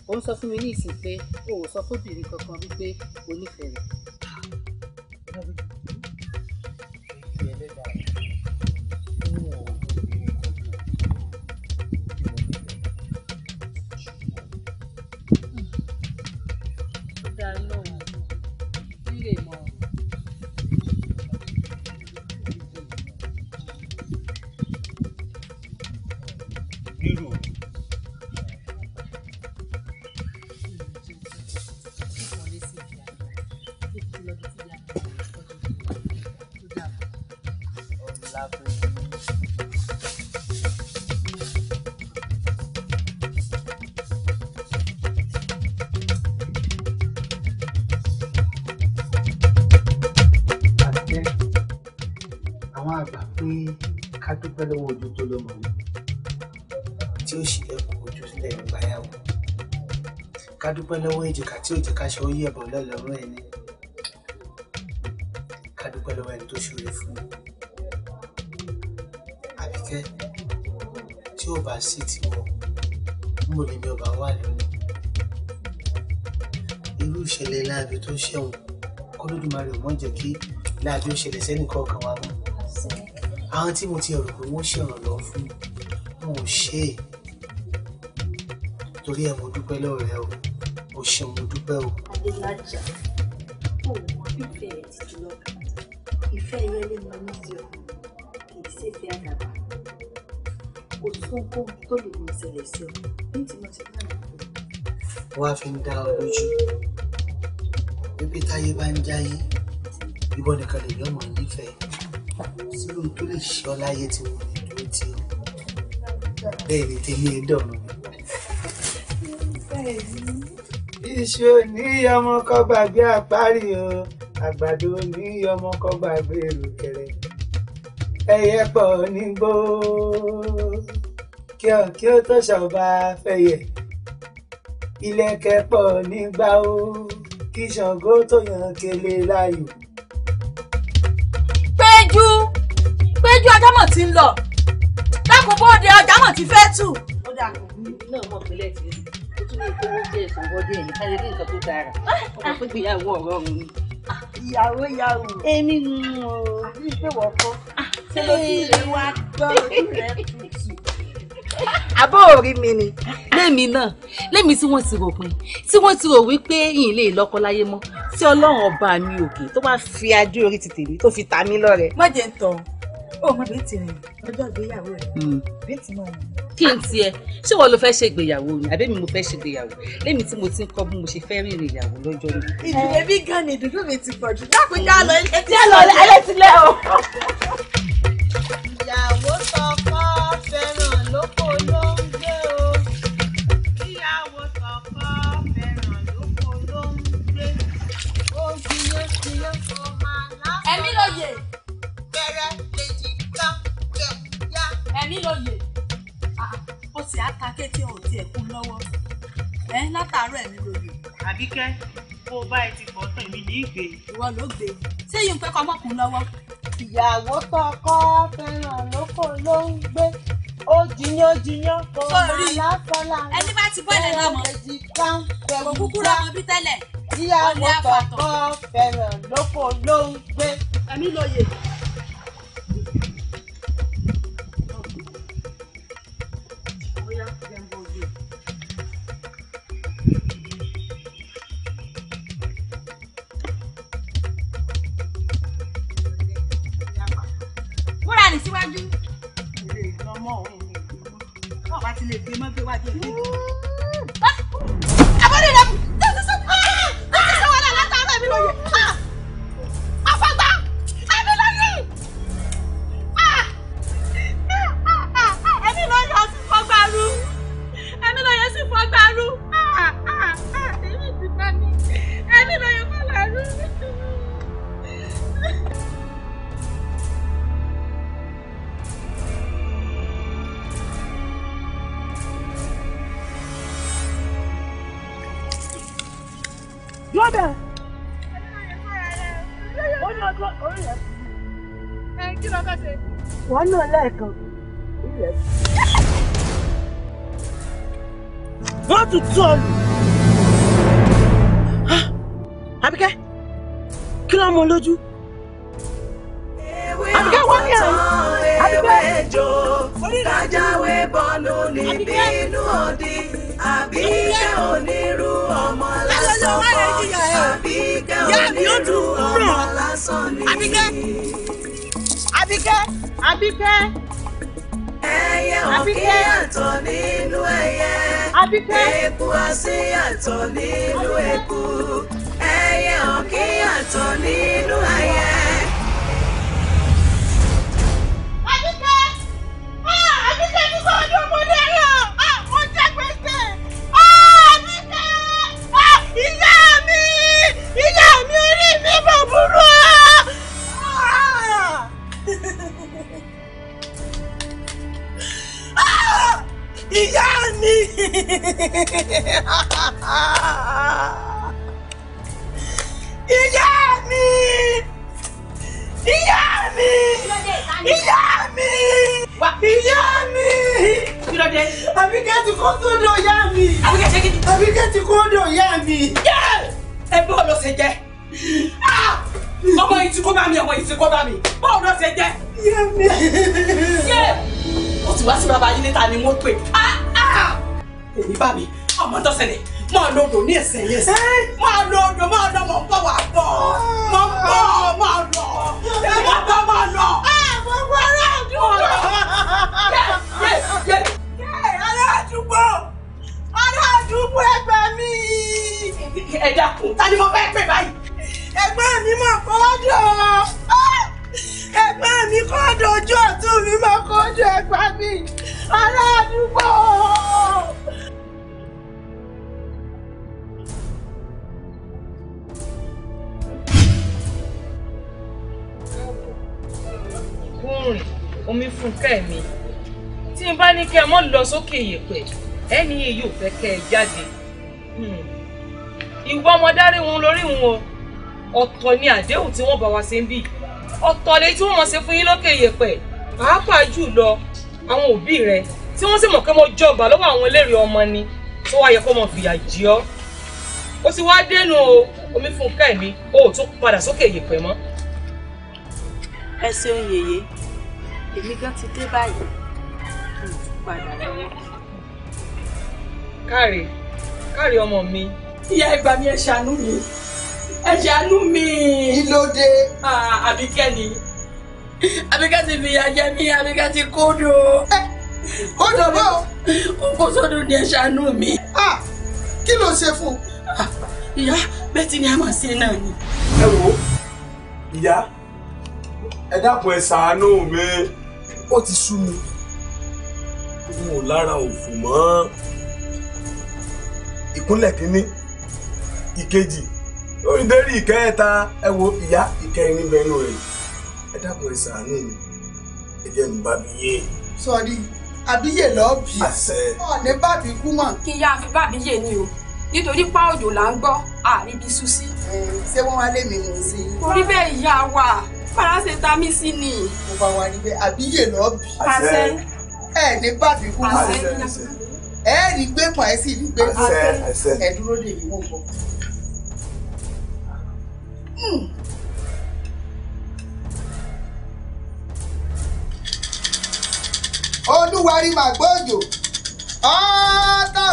Ó ń sọ fún mi ní ìsìn pé o ò sọ fóbìnrin kankan wípé o nífẹ̀ẹ́ rẹ̀. Ó dáa náà, rírè mọ́. Rírò Ọlápéjú. Àbíkẹ́, àwọn àgbà pé ká dúpẹ́ lọ́wọ́ ojú tó lọ́mọ mi tí ó ṣílẹ̀kùn ojú sílẹ̀ nígbà yàwó, ká dúpẹ́ lọ́wọ́ èjìká tí ò jẹ́ ká ṣe ó yẹ̀bọ̀ lọ́lọ́rùn ẹni, ká dúpẹ́ lọ́wọ́ ẹni tó ṣoore fún mi. Àbíkẹ́, tí ò bá sí tiwọ́ mo lè ní ọba wà lónìí. Irú ìṣẹ̀lẹ̀ láabi tó ṣẹ̀wọ̀n k'Olódùmarè ò mọ̀ jẹ́ kí láabi ó ṣẹlẹ̀ sẹ́nìkọ̀ọ̀kan wa mọ́. Àwọn tí mo ti rò pé wọ́n ṣèrànlọ́wọ́ fún mi wọn ò ṣe é, torí ẹ̀ mo dúpẹ́ lọ́wọ́ rẹ o, o ṣeun, mo dúpẹ́ o. Adélájà, o ò mọ bí ìfẹ́ rẹ̀ ti jùlọ kan. Ìfẹ́ ẹyẹlé mo ní sí ọ, kì í ṣèfẹ́ àdàbà. Kò sóhunkóhun tó lè mú ìṣẹ̀lẹ̀ sí ọ ní tí mo ti bá mi kú. Wọ́n á fi ń dá ọ lójú wípé táyé bá ń jáyé ìwọ nìkan lè yọmọ nífẹ̀ẹ́ sírò tó lè ṣe ọ láyé tí wọn lè dúró tì ọ, bẹ́ẹ̀ ni tèmi ẹ dọ̀rùn mi. Iṣu ní ọmọ kọ́ gbàgbé àparí o, àgbàdo ní ọmọ kọ́ gbàgbé èrùkẹ̀rẹ̀. Ẹyẹ pọ̀ nígbó kí ọ kí ó tó ṣọba fẹyẹ. Ìlẹ̀kẹ̀ pọ̀ nígbà o, kí Ṣàngó tó yan kele láàyò. Péjú, Péjú, ọjọ́ mọ̀ ti ń lọ. Dákun bóde, ọjà mọ̀ ti fẹ́ tù. Ó dà kó náà mọ̀ pé lẹ́ẹ̀tì rí. Ó tún lè kówó díẹ̀ sọ̀wọ́ díẹ̀ ní káyọ̀ ní nǹkan tó dára. Ọmọ pé gbéyàwó ọ̀rọ̀ ọ̀run ni. Ìyàwó yàwó. Èmi nù o. Bí pé wọ́n kọ́. Ṣé lójú rẹ̀ wá gbọ́ ojú rẹ̀ tutù? Àbó orí mi ni. Lémi náà, lémi tí wọ́n ti rò pin, tí wọ́n ti rò wípé yìí lè lọ́kọ láyé mọ́, tí Ọlọ́run ọba mi òkè tó bá fi adé orí ti tèmi tó fi ta mí lọ́rẹ. Má jẹ́ ń tọ̀ ó mọ bí ti rìn lọ́jọ́ ìgbéyàwó rẹ̀ bí ti mọ̀ ní. Kí n tiẹ̀, ṣé wọ́n ló fẹ́ ṣe ìgbéyàwó ni àbí mi mo fẹ́ ṣe ìgbéyàwó? Lémi tí mo ti ń kọ́ bí mo ṣe fẹ́ rìnrìn ìyàwó lọ́jọ́ ni. Ìdílé bí gan ni ìdùnnú mi ti pọ̀ jù. Dákun já lọ ilé tí lọ ilé ti lẹ́ o. Ìyàwó tọkọ fẹ́ràn lóko ló ń gbé o. Ìyàwó tọkọ fẹ́ràn lóko ló ń gbé. Ó jiyán jiyán kó máa lásán. Ẹ̀mí lóye. Bẹ̀rẹ̀ lèjì ká kẹ̀ yá. Ẹ̀mí lóye. Ó ti á ta kété ò tiẹ̀ kún lọ́wọ́. Ẹ látàárọ̀ ẹ̀mí lóye. Àbíkẹ́, bó o bá ẹ ti fọ́ tán èmi ní ìgbé. Ìwọ ló gbé. Ṣé yìí ń pẹ́ kọ́ mọ́kùn lọ́wọ́? Ìyàwó tọkọ fẹ́ràn lóko ló ń gbé. Ó jiyán jiyán kó máa lásán lára. Ẹni bá ti bọ́ọ̀lẹ̀ lọ́mọ. Kò kúkú rọmọ bí tẹ́lẹ̀. Ìyàwó tọkọ fẹ́ràn lóko ló ń gbé. Ẹ̀mí lóye. Múra ní síwájú. Ilé ìgbọ́mọ̀ òun ni ìgbọ́mọ̀. Báwo bá ti lè gbé mọ́ gbé wájú ìgbé? Àbọ̀dé rẹ̀ tẹ̀sí sọ wàhálà látàárọ̀ ẹ̀mí lóye. Àfàgbà ẹ̀mí lóye. Ẹ̀mí lóye ọ̀sìn fọ́gbàrú. Ẹ̀mí lóye ọ̀sìn fọ́gbàrú. Èmi ti bá mi. Ẹ̀mí lóye fọ́gbàrú. Lọ́dà. Ó ní ọdún orí rẹ̀. Ẹ kí ló fẹ́ ṣe? Wọ́n náà lẹ́ẹ̀kan. Wọ́n tún tún ọ lù. Àbíkẹ́, kí ló ń mọ lójú? Àbíkẹ́ wọ́n ní àná. Ewé jò kájáwé bọ́ọ̀lù níbí inú òdì. Àbíkẹ́ onírú ọmọ lásán kọ́. Àbíkẹ́ onírú ọmọ lásán ni. Àbíkẹ́. Àbíkẹ́. Àbíkẹ́. Ẹyẹ òkè yàtọ̀ nínú ẹyẹ. Àbíkẹ́. Eku asín yàtọ̀ nínú eku. Ẹyẹ òkè yàtọ̀ nínú ẹyẹ. Àbíkẹ́. Àbíkẹ́ ti sọ ọdún ọmọdé rẹ̀. Mo jẹ gbèsè. Àbíkẹ́. Ìyá mi. Ìyá mi orí mi bọ̀ burú. Ìyá mi. Ìyá mi. Ìyá mi. Ìyá mi. Ìyá mi. Àbíkẹ́ ti kó sódò ìyá mi. Àbíkẹ́ ṣe kí ni? Àbíkẹ́ ti kó sódò ìyá mi. Ẹ bọ́ọ̀ ló ṣe jẹ́. Ọmọ yìí ti kó bá mi, ọmọ yìí ti kó bá mi. Bọ́ọ̀ ló ṣe jẹ́. Ìyá mi. Ó ti wá sí bàbá yín níta ni wọ́n pè. Èmi bá mi, ọmọ tó ṣẹlẹ̀, máa lọ odò ní ẹsẹ̀ yẹn. Máa lọ odò, máa lọ, mọ̀ ń bọ̀ wá bọ̀. Mọ̀ ń bọ̀, máa lọ. Mọ̀ ń bọ̀, máa lọ. Gbogbo ará àdúgbò. Ará àdúgbò. Ará àdúgbò ẹ gbà mí. Ẹ dákun, ta ni mo fẹ́ pè báyìí? Ẹ̀gbọ́n mi mọ̀ kọ́dọ̀. Ẹ̀gbọ́n mi kọ́dọ̀ ojú ọ̀tún mi mọ̀ kọ́dọ̀ ẹ gbà mí. Ará àdúgbò. Kúrìn omi fún kẹ́mi tí n bá ní kí ẹ mọ́ lọ sókè yèpẹ̀ ẹni yìí yóò fẹ́ kẹ́ ẹ jáde. Ìwọ ọmọ dárí wọn lórí wọn o, ọ̀tọ̀ ni àdéhùn tí wọ́n bá wa ṣe ń bì, ọ̀tọ̀ lè tí wọ́n mọ̀ ṣe fún yín lókè yèpẹ̀, pàápàá jù lọ àwọn òbí rẹ tí wọ́n sì mọ̀ pé mo jọgbà lọ́wọ́ àwọn eléré ọmọ ni tó wá yẹ kó mọ̀ fìyà jẹ ọ́. Ó ti wá dénú o, omi fún ká ẹ̀mí, o ò tún padà sókè yèpẹ̀ mọ́. Ẹ ṣeun yèyé, èmi gan ti dé báyìí, n ò tún padà lọ́wọ́. Káre, káre ọmọ mi. Ìyá ìgbà mi, ẹ ṣàánú mi, ẹ ṣàánú mi. Kí ló dé? Àbíkẹ́ ni, Àbíkẹ́ ti fìyà jẹ mí, Àbíkẹ́ ti kódò. Kódò bó? Ó kó sódò ni, ẹ ṣàánú mi. Kí ló ṣe fún un? Ìyá, bẹ́ẹ̀ tí ni a máa ṣe náà ni. Ẹ wo ìyá, ẹ dákun, ẹ ṣàánú mi, ó ti sú mi, n ò lára òfò mọ́. Ìkúnlẹ̀ kínní, ìkejì, lórí dérí ìkẹta, ẹ wo ìyá, ìkẹrin níbẹ̀ inú rẹ̀. Ẹ dákun, ẹ ṣàánú mi, ẹ jẹ́ n bá mi yé. Sọrí àbíyè lọ́ọ́ bì. Àṣẹ. Ọ̀ní bàbí kú mọ̀. Kí n yá fi bàbí yé ni o, nítorí pa òjò là ń gbọ́ àríbi sú sí. Ṣé wọ́n wá lé mi mú sí i? Orí bẹ́ẹ̀ ìyá wa, parasitamisi ni. Mo bá wa rí bẹ́ẹ̀, àbíyè lọ́ọ́ bì. Àṣẹ. Ẹ ní bàbí kú mọ̀. Àṣẹ. Ẹ rí gbé pọ̀, ẹ sì rí gbé. Àṣẹ, àṣẹ. Ẹ dúró dè mí, wọ́n bọ̀. Olúwarí màgbọ́jò ọ́tà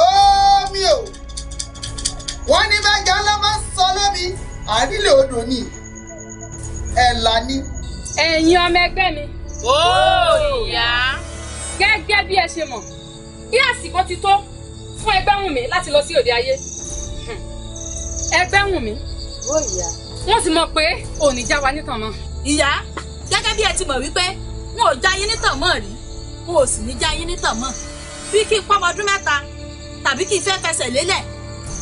omi o, wọ́n ní bẹ́jà ńlá máa ń sọ lómi àrílẹ̀ odò ni ẹ̀là ni. Ẹ̀yin ọmọ ẹgbẹ́ mi. Ó ìyá. Gẹ́gẹ́ bí ẹ ṣe mọ̀, bí àsìkò ti tó fún Ẹgbẹ́wùnmí láti lọ sí òde ayé. Ẹgbẹ́wùnmí. Ó ìyá. Wọ́n sì mọ̀ pé òní já wa nítàn mọ́. Ìyá, gẹ́gẹ́ bí ẹ ti mọ̀ wípé wọn ò já yín nítàn mọ́ rí, wọn ò sì ní já yín nítàn mọ́. Bí kí n pọ́mọ ọdún 3 tàbí kí n fẹ́ fẹsẹ̀ lélẹ̀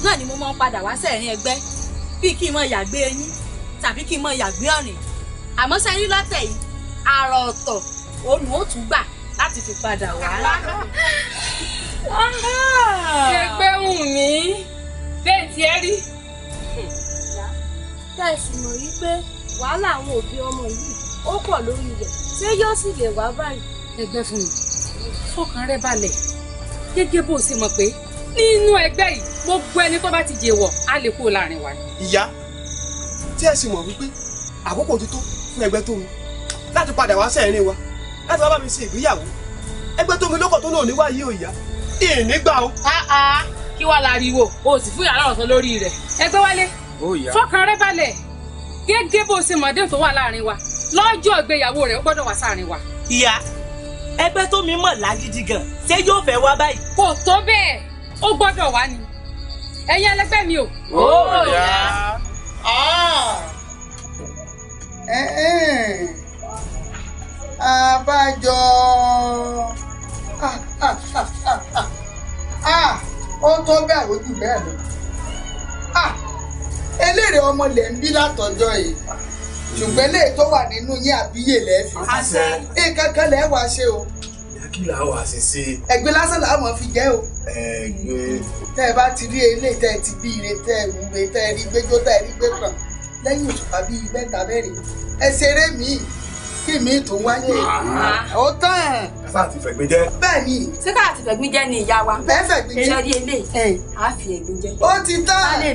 náà ni mo máa ń padà wá sẹ́ẹ̀rín ẹgbẹ́, bí kí n mọ yàgbé eyín tàbí kí n mọ yàgbé ọ̀rìn. Àmọ́ sẹ́rí lọ́tẹ̀ yìí, àrà ọ̀tọ̀ òun ò tún gbà láti fi padà wá. Ẹgbẹ́wùnmí, bẹ́ẹ̀ tí ẹ rí. Tẹ́ ẹ sì mọ̀ wípé wàhálà àwọn òbí ọmọ yìí ó pọ̀ lórí rẹ̀, ṣé yóò sì lè wá báyìí? Ẹgbẹ́ fún mi, fọkàn rẹ balẹ̀, gẹ́gẹ́ bó ṣe mọ̀ pé nínú ẹgbẹ́ yìí gbogbo ẹni tó bá ti jèwọ̀ á lè kó láàrin wa. Ìyá, tí ẹ sì mọ̀ wípé àkókò ti tó fún ẹgbẹ́ tó mi láti padà wá sẹ́ẹ̀rin wa láti wá bá mi ṣe ìgbéyàwó, ẹgbẹ́ tó mi lọ́kọ̀ tó náà níwá yìí ò yá ìní gbà o. Kí wàá láriwo o sì fún yàrá ọ̀sán lórí rẹ̀. Ẹgbẹ́ wálé, fọkàn rẹ balẹ̀, gẹ́gẹ́ bó ṣe mọ̀dé tó wà láàrin wa lọ́jọ́ ìgbéyàwó rẹ̀ ó gbọ́dọ̀ wá sáàrin wa. Ìyá, ẹgbẹ́ tó mi mọ̀ lágídí gan, ṣé yóò fẹ́ wá báyìí? Kò tó bẹ́ẹ̀, ó gbọ́dọ̀ wá ni. Ẹ̀yin ẹlẹgbẹ́ mi o. Ó yá. Àbájọ ó tó bẹ́ẹ̀, ó jù bẹ́ẹ̀ lọ. Eléré ọmọ lẹ̀ ń bí látọjọ́ yìí, ṣùgbọ́n eléyìí tó wà nínú yín àbíyè lẹ́ẹ̀fì. Nǹkan kan lẹ́ẹ̀ wá ṣe o. Ìyá, kí là wà ṣe ṣe? Ẹ̀gbin lásán là á mọ̀ fi jẹ́ o. Ẹ̀gbin. Tẹ́ ẹ bá ti rí eléyìí tẹ́ ẹ ti bí ire, tẹ́ ẹ wúre, tẹ́ ẹ rí gbẹ́jọ́, tẹ́ ẹ rí gbé kàn lẹ́yìn òṣùpá bíi 3 mẹ́rin, ẹ ṣeré míì kí mi tó wáyé. Ó tán. Kásá ti fẹ̀gbin jẹ́. Bẹ́ẹ̀ ni. Ṣé ká ti fẹ̀gbin jẹ́ ni ìyá wa? Bẹ́ẹ̀ fẹ̀gbin jẹ́. Ṣé rí eléyìí? A fi ẹ̀gbin jẹ́. Ó ti tán. Ẹ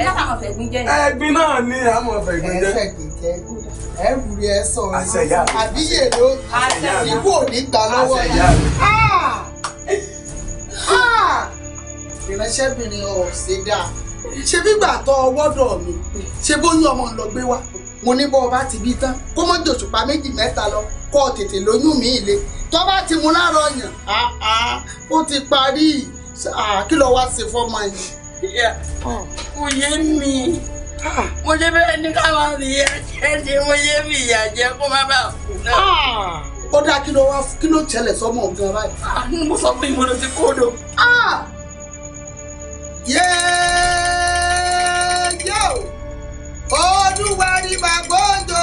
ká máa fẹ̀gbin jẹ́ ni. Ẹ̀gbin náà ni a máa fẹ̀gbin jẹ́. Ẹ fẹ̀gbin jẹ́. Ẹ wúri ẹ sọ̀rọ̀. Àṣẹ ìyá mi. Àbíyè ló ikú ò ní gbà lọ́wọ́ yìí. Ìránṣẹ́bìnrin ọ̀sẹ̀ dáa. Ṣé gbígbà tọ ọwọ́dọ̀ mi? Ṣé bóyún ọmọ ń lọ gbé wá? Mo ní bọ́ ọba ti bí tán kó mọ́ jòṣùpá 2 mẹ́ta lọ kó o tètè lóyún mi ìle tó bá ti mú láàárọ̀ yàn ó ti parí. Kí ló wá ṣe fọ́mọ yìí? Kò yé mi, mo ṣe bẹ́ẹ̀ ní káwọn fìyà jẹ ni, mo ṣe fìyà jẹ kó má bàa kú náà. Ó dáa, kí ló wá kí ló ṣẹlẹ̀ sọ́mọ gan báyìí? Mo sọ fún ìmọ̀lẹ́ ti kódò. Yéé o, Olúwarí màgbọ́njọ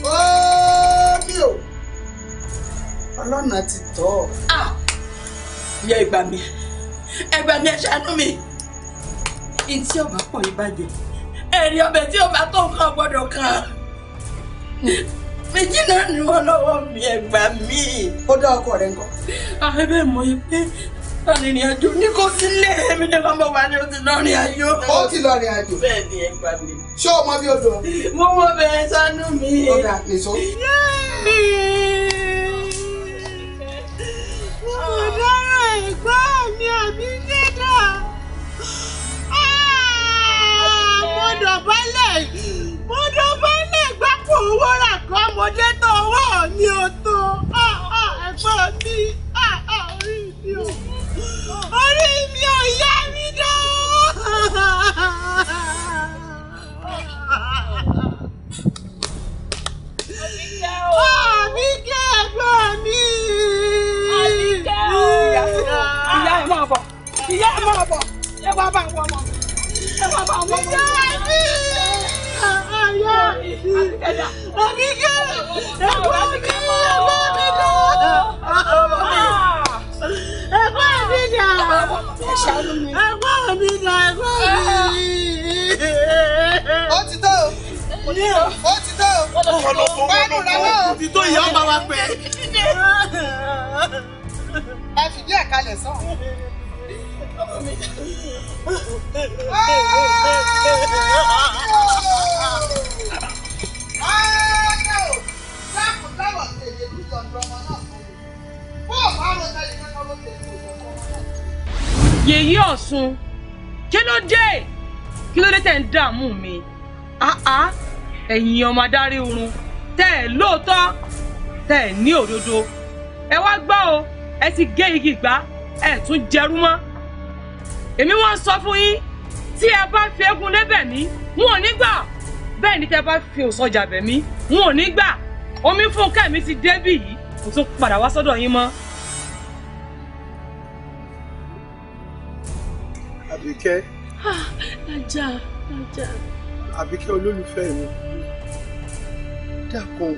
omi o, ọlọ́nà ti tọ́. Ìyá, ìgbà mi, ẹgbà mi, ẹ ṣàánú mi. Ntí ọba pọ̀ yìí bàjẹ́, ẹ̀rí ọbẹ̀ tí ọba tó nǹkan gbọ́dọ̀ kan. Méjì náà ni wọ́n lọ́wọ́ mi, ẹgbà mi. Ó dá ọkọ rẹ̀ ńkọ́? Àwọn ẹbẹ̀ mọ̀ yìí pé Arìnrìn àjò ní kò sílé èmi ní kò mọ̀ wá ní o ti lọ rìn àjò. Ó ti lọ rìn àjò. Bẹ́ẹ̀ ni ẹ gbà mí. Ṣé o mọ bí odò? Mo mọ bẹ́ẹ̀ ṣàánú mi. Ó dà nìṣó. Mo dára ẹ̀gbọ́n mi àbí jẹ́dá. Mo dọ̀bálẹ̀ gbápò owó rà kọ́ mo dé tó owó mi ò tó. Ẹ̀gbọ́n mi orí mi ò. Orí mi ò yá mi dán. Àbíkẹ́ ẹ̀gbọ́n mi. Àbíkẹ́ o. Ìyá ẹ̀ máa bọ̀. Ìyá ẹ̀ máa bọ̀. Ẹ wá bá wọn mọ̀. Ẹ wá bá wọn mọ̀. Ìyá mi. Àyà mi. Àbíkẹ́ ẹ̀gbọ́n mi. Ẹ̀gbọ́n mi dán. Ẹ̀gbọ́n mi dà. Ẹ̀gbọ́n mi dà. Ẹ̀gbọ́n mi. Ó ti tó. Ó ti tó. Pẹ́ẹ́nù rẹ̀ náà. Ó ti tó ìyá ọba wa pẹ́. Ẹ fìdí ẹ̀ kalẹ̀ sàn. Yèyé Ọ̀ṣun, kí ló dé? Kí ló dé tẹ̀ ń dààmú mi? Ẹ̀yin ọmọ adarí oorun tẹ́ ẹ̀ lóòótọ́ tẹ́ ẹ̀ ní òdodo. Ẹ wá gbọ́ o, ẹ ti gé igi ìgbá, ẹ tún jẹrú mọ́. Èmi wọ́n sọ fún yín, tí ẹ bá fi eégún lébẹ̀ mí, n ò ní gbà. Bẹ́ẹ̀ ni tẹ́ bá fi òsọjà bẹ̀ mí, n ò ní gbà. Omi Fúnkẹ́ mi ti débì yìí, kò tún padà wá sọ́dọ̀ yín mọ́. Àbíkẹ́. Ajá, ajá. Àbíkẹ́ olólùfẹ́ mi. Dákun.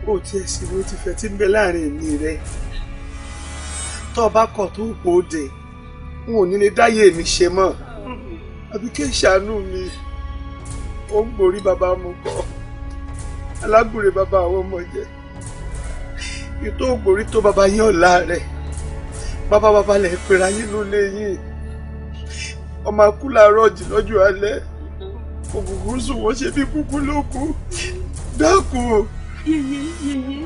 Ó tiẹ̀ sí bó ti fẹ́ tí ń bẹ láàrin èmi rẹ. Tó o bá kọ̀ tó pò ó dé, n ò ní lè dáyé mi ṣe mọ́. Àbíkẹ́ ṣàánú mi. Ó ń gborí bàbá mu kọ́. Alágbèrè bàbá àwọn ọmọ jẹ. Ètò ògbórí tó bàbá yín ọ̀la rẹ̀. Bàbá bàbá lẹ̀ pera yín ló lé yín. Ọmọ akú làárọ̀ jì lọ́jọ́ alẹ́. Ògùngùn sùn wọ́n ṣe bí kúkú ló kú. Dákun. Yèyé yèyé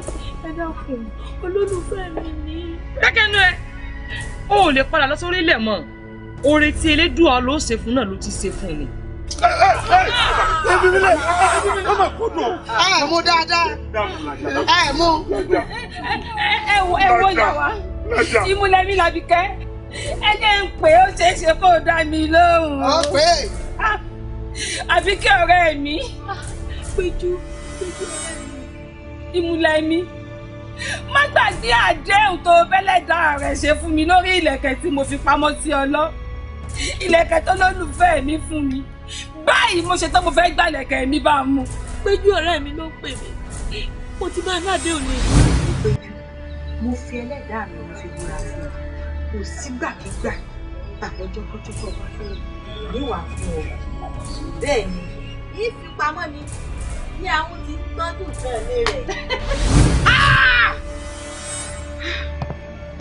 ẹ dákun olólùfẹ́ mi ni. Kẹ́kẹ́nu ẹ, o ò lè padà lọ sórí ilẹ̀ mọ́. Oore tí Elédùà ló ṣe fún náà ló ti ṣe fún ni. Ẹ mú dáadáa. Ẹ mú. Ẹ wo ìyá wa. Ìmúlẹ̀ mi làbíkẹ́. Ẹ jẹ́ ń pè ó ṣeé ṣe kó o dá mi lóhùn. Ó pè é. Àbíkẹ́ ọ̀rẹ́ mi. Péjú péjú ọ̀rẹ́ mi. Ìmúlẹ̀ mi. Má gbàgbé àdéhùn tó bẹ́lẹ̀dá rẹ̀ ṣe fún mi lórí ìlẹ̀kẹ̀ tí mo fi pamọ́ sí ọ lọ. Ìlẹ̀kẹ̀ tó lólùfẹ́ mi fún mi. Báyìí mo ṣe tán mo fẹ́ gbà ìlẹ̀kẹ̀ mi bá mú. Péjú ọ̀rẹ́ mi ló pè mí. Mo ti máa náà dé òní. Péjú, mo fi ẹlẹ́dàá mi mo fi búra fún ọ. Kò sígbàkigbà tàbọ̀jọ́kọ́jọ́ tó bá fẹ́ níwà fún ọ. Bẹ́ẹ̀ ni, ìfipamọ́ ni ní àwọn tí ń tọ́jú ìfẹ́ rẹ̀.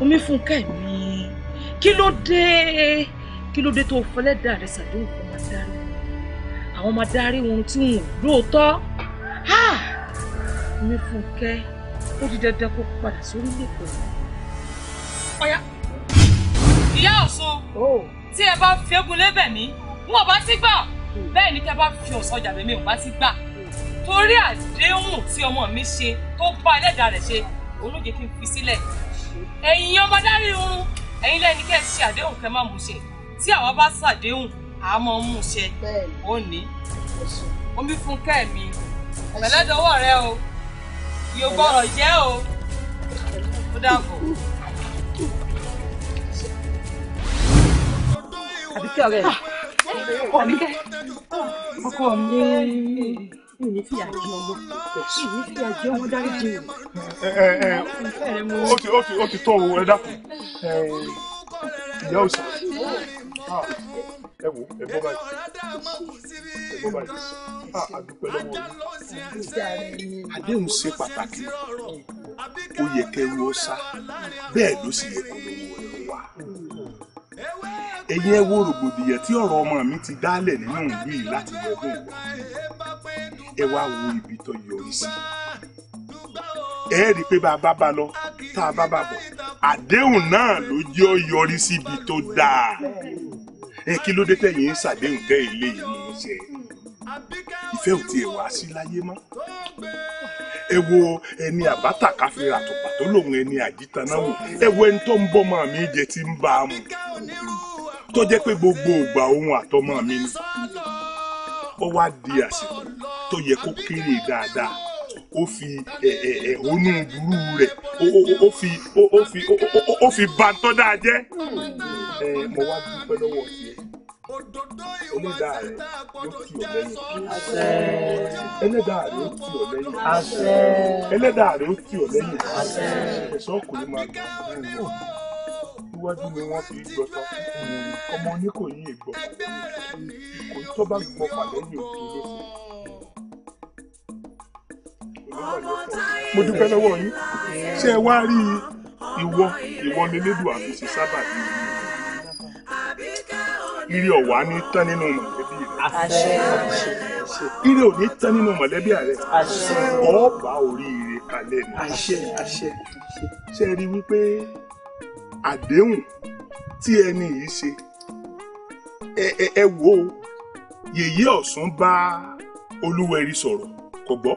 Omi Fúnkẹ́ mi, kí ló dé? Kí ló dé tó fẹlẹ́dàá rẹ̀ ṣàdéhùn fún ọmọ adarí? Àwọn ọmọ adarí wọn tí wọn ò lóòótọ́. Omi Fúnkẹ́, ó di dandan kó padà sórí lẹ́kọ̀ọ́. Ọ̀yá. Ìyá Ọ̀ṣun, tí ẹ bá fi eégún lébẹ̀ mí, wọn ò bá ti gbà. Bẹ́ẹ̀ ni tẹ́ bá fi òsọjà bẹ̀ mí, ò bá ti gbà. Torí àdéhùn tí ọmọ mi ṣe tó bá ẹlẹ́dàá rẹ̀ ṣe, òun ló jẹ́ kí n fi sílẹ̀. Ẹ̀yin ọmọ dárí oorun, ẹ̀yin lẹ́ni kẹ́ ẹ ṣe àdéhùn kẹ́ má mú ṣe. Tí àwa bá ṣàdéhùn, àá mọ́ mú ṣe. Ó ní. Omi Fúnkẹ́ mi, pẹ̀lẹ́dọ̀wọ́ rẹ o, yóò gbọ́rọ̀ jẹ́ o. Ó dàbọ̀. Àbíkẹ́ ọ̀rẹ́ mi. Àbíkẹ́ ọkọ mi mi ní fìyà jẹ ọmọ, mi ní fìyà jẹ ọmọ, dáríjì mi. Ó ti tó o, ẹ dákun. Ìyá òsì, ẹ wò ẹ bọ́ báyìí, ẹ bọ́ báyìí. A dúpẹ́ lọ́wọ́ yín. Àdéhùn ṣe pàtàkì. Ó yẹ kẹrù ó sá, bẹ́ẹ̀ ló sì yẹ kó lówó rẹ̀ wá. Ẹ̀yin ẹ wo rògbòdìyàn tí ọ̀rọ̀ ọmọ mi ti dálẹ̀ nínú ìlú yìí láti ọdún ìwà. Ẹ wá wo ibi tó yọrí sí. Ẹ rí i pé bá a bá bá lọ, tá a bá bá bọ̀, àdéhùn náà ló jẹ́ ó yọrí síbi tó dáa. Ẹ kí ló dé tẹ̀yìn ń ṣàdéhùn tẹ́ ilé yìí mú un ṣe? Ìfẹ́ ò tiẹ̀ wá sí láyé mọ́. Ẹ wo ẹni àbáta káfíńrà àtùpà tó lòun ẹni àjítaná wò. Ẹ wo ẹni tó ń bọ́ mọ́ mi jẹ tí ń bá a mu, tó jẹ́ pé gbogbo ògbà ohun àtọmọ mi ni. Ó wá di àsìkò tó yẹ kó kéré dáadáa, ó fi ẹ̀hónú burú rẹ̀ ó fi ba ń tọ́ dáa jẹ́. Mo wá dúpẹ́ lọ́wọ́ tiẹ̀. Ẹlẹ́dàá rẹ̀ yóò tì ọ́ lẹ́yìn. Ẹlẹ́dàá rẹ̀ yóò tì ọ́ lẹ́yìn. Ẹlẹ́dàá rẹ̀ yóò tì ọ́ lẹ́yìn. Ẹ̀sọ́ ọkùnrin máa gbà fún un. Iwájú ni wọ́n fi gbọ́tọ̀. Ọmọ oníkòyí ègbọ́. Ìkòyí tó bá gbọ́ pàlẹ́yìn òkè lóṣù. Mo dúpẹ́ lọ́wọ́ yín. Ṣé ẹ wá rí ìwọ lelédùn àfi ṣe sábà ní ìlú? Ire ọ̀wá ní tán nínú mọ̀lẹ́bí rẹ̀. Ire ò ní tán nínú mọ̀lẹ́bí rẹ̀. Ọba oríire kalẹ̀ ni. Ṣé ẹ rí wípé àdéhùn tí ẹni yìí ṣe, ẹ wo yèyé Ọ̀ṣun bá Olúwẹ̀rí sọ̀rọ̀ kò gbọ́.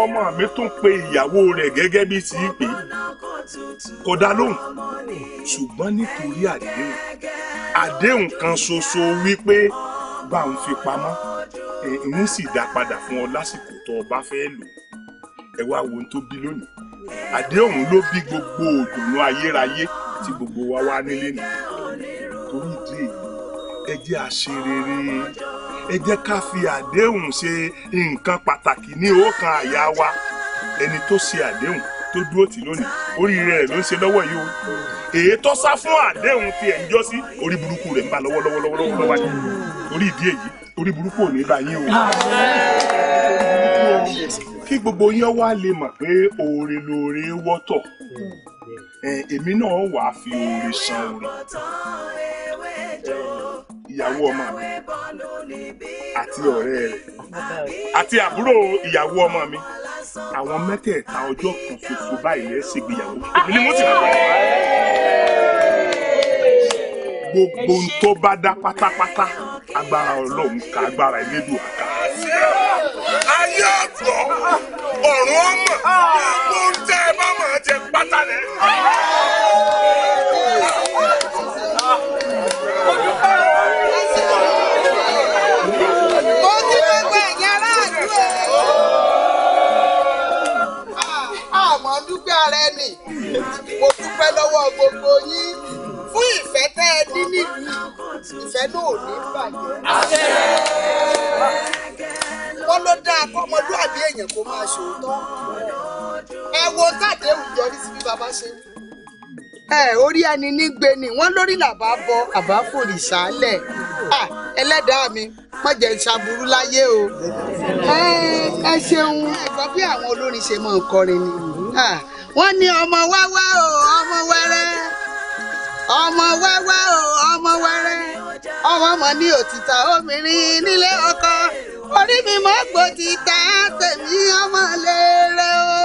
Ọmọ mi tún pe ìyàwó rẹ̀ gẹ́gẹ́ bí ti pè é, kò dá lóhùn. Ṣùgbọ́n nítorí àdéhùn kan ṣoṣo wípé bá ń fi pamọ́, ń sì dá padà fún ọ lásìkò tó o bá fẹ́ lò. Ẹ wá wo ohun tó bí lónìí. Àdéhùn ló bí gbogbo òdùnnú ayérayé tí gbogbo wa wá nílé nì. Torí ìdí èyí, ẹ jẹ́ a ṣe rere. Ẹ jẹ́ ká fi àdéhùn ṣe nǹkan pàtàkì ní ọkàn àyà wa. Ẹni tó ṣe àdéhùn tó dúró tì lónìí, oríire rẹ̀ ló ń ṣe lọ́wọ́ yìí o. Èyí tó sá fún àdéhùn tí ẹ̀ ń jọ́ sí, orí burúkú rẹ̀ ń bá lọ́wọ́lọ́wọ́lọ́wọ́ wáyé. Torí ìdí èyí, orí burúkú ò ní bá yín o. Kí gbogbo yín wá lè mọ̀ pé oore lóore wọ́tọ̀. Èmi náà wàá fi oore san oore. Ìyàwó ọmọ mi àti ọ̀rẹ́ rẹ̀ àti àbúrò ìyàwó ọmọ mi, àwọn mẹ́tẹ̀ẹ̀ta ọjọ́ kan ṣoṣo báyìí lẹ́ ṣègbéyàwó. Èmi ni mo sì máa bọ̀. Gbogbo ohun tó bá dá pátápátá, agbára Ọlọ́run ká, agbára Elédùà ká. Ayé ọ̀gbọ́, ọ̀run ọmọ, gbogbo ohun tẹ́ ẹ bá máa jẹ pátá lẹ́. Mo kí gbogbo ẹ̀yin aráàlú o. Àmọ́ dúpẹ́ ara ẹni, mo dúpẹ́ lọ́wọ́ gbogbo yín fún ìfẹ́ tẹ́ ẹ ní nílùú. Ìfẹ́ náà ò ní bàjẹ́. Wọ́n ló dáa kọ́mọlúàbí èèyàn kó máa ṣòótọ́. Ẹ wo tàdéhùn yọrí sí bí bàbá ṣe wí. Ẹ orí ẹni nígbe ni wọ́n lórí làbá bọ àbá fòrìṣà lẹ̀. Ẹlẹ́dàá mi má jẹ́ ṣàbùrú láyé o. Ẹ ṣeun. Ẹ gbọ́ bí àwọn olórin ṣe máa ń kọrin ni. Wọ́n ní ọmọ wáwá o, ọmọ wẹ́rẹ́. Ọmọ wáwá o, ọmọ wẹ́rẹ́. Ọmọ mọ̀ ní òtítà obìnrin nílé ọkọ. Orí mi mọ́ gbò títà tèmi ọmọ lérè o.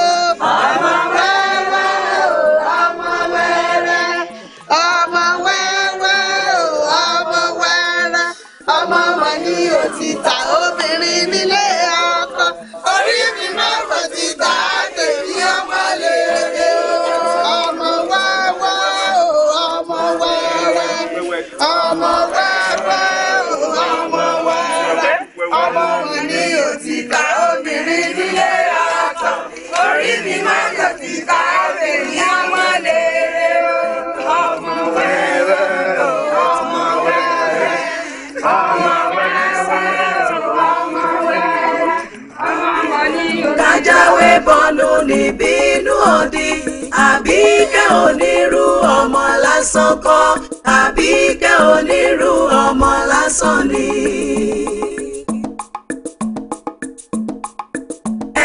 Ọmọ wẹ́wẹ́ o, ọmọ wẹ́rẹ́. Ọmọ wẹ́wẹ́ o, ọmọ wẹ́rẹ́. Ọmọ mọ̀ ní òtítà obìnrin nílé ọkọ. Orí mi mọ́ gbò títà tèmi ọmọ lérè o. Ọmọ wẹ́wẹ́ o, ọmọ wẹ́rẹ́. Ọmọ wẹ́wẹ́ o, ọmọ wẹ́rẹ́. Ọmọ mọ̀ ní òtítà obìnrin nílé ọkọ. Orí mi máa ń lòtítà tèmi ọmọ lérè o. Ọmọ wẹ́wẹ́ o, ọmọ wẹ́rẹ́. Ọmọ wẹ́wẹ́ o, ọmọ wẹ́rẹ́. Ọmọ mọ̀ ní òtítà. Kájáwé bọ́nú níbínú òdì, Àbíkẹ́ onírú ọmọ lásán kọ́, Àbíkẹ́ onírú ọmọ lásán ni.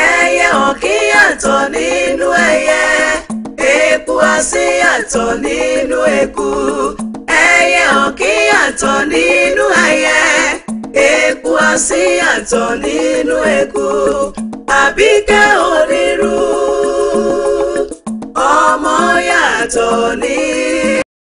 Ẹyẹ ọ̀kín yàtọ̀ ní. nínú ẹyẹ, eku asín yàtọ̀ nínú eku, ẹyẹ ọ̀kín yàtọ̀ nínú ẹyẹ, eku asín yàtọ̀ nínú eku, Àbíkẹ́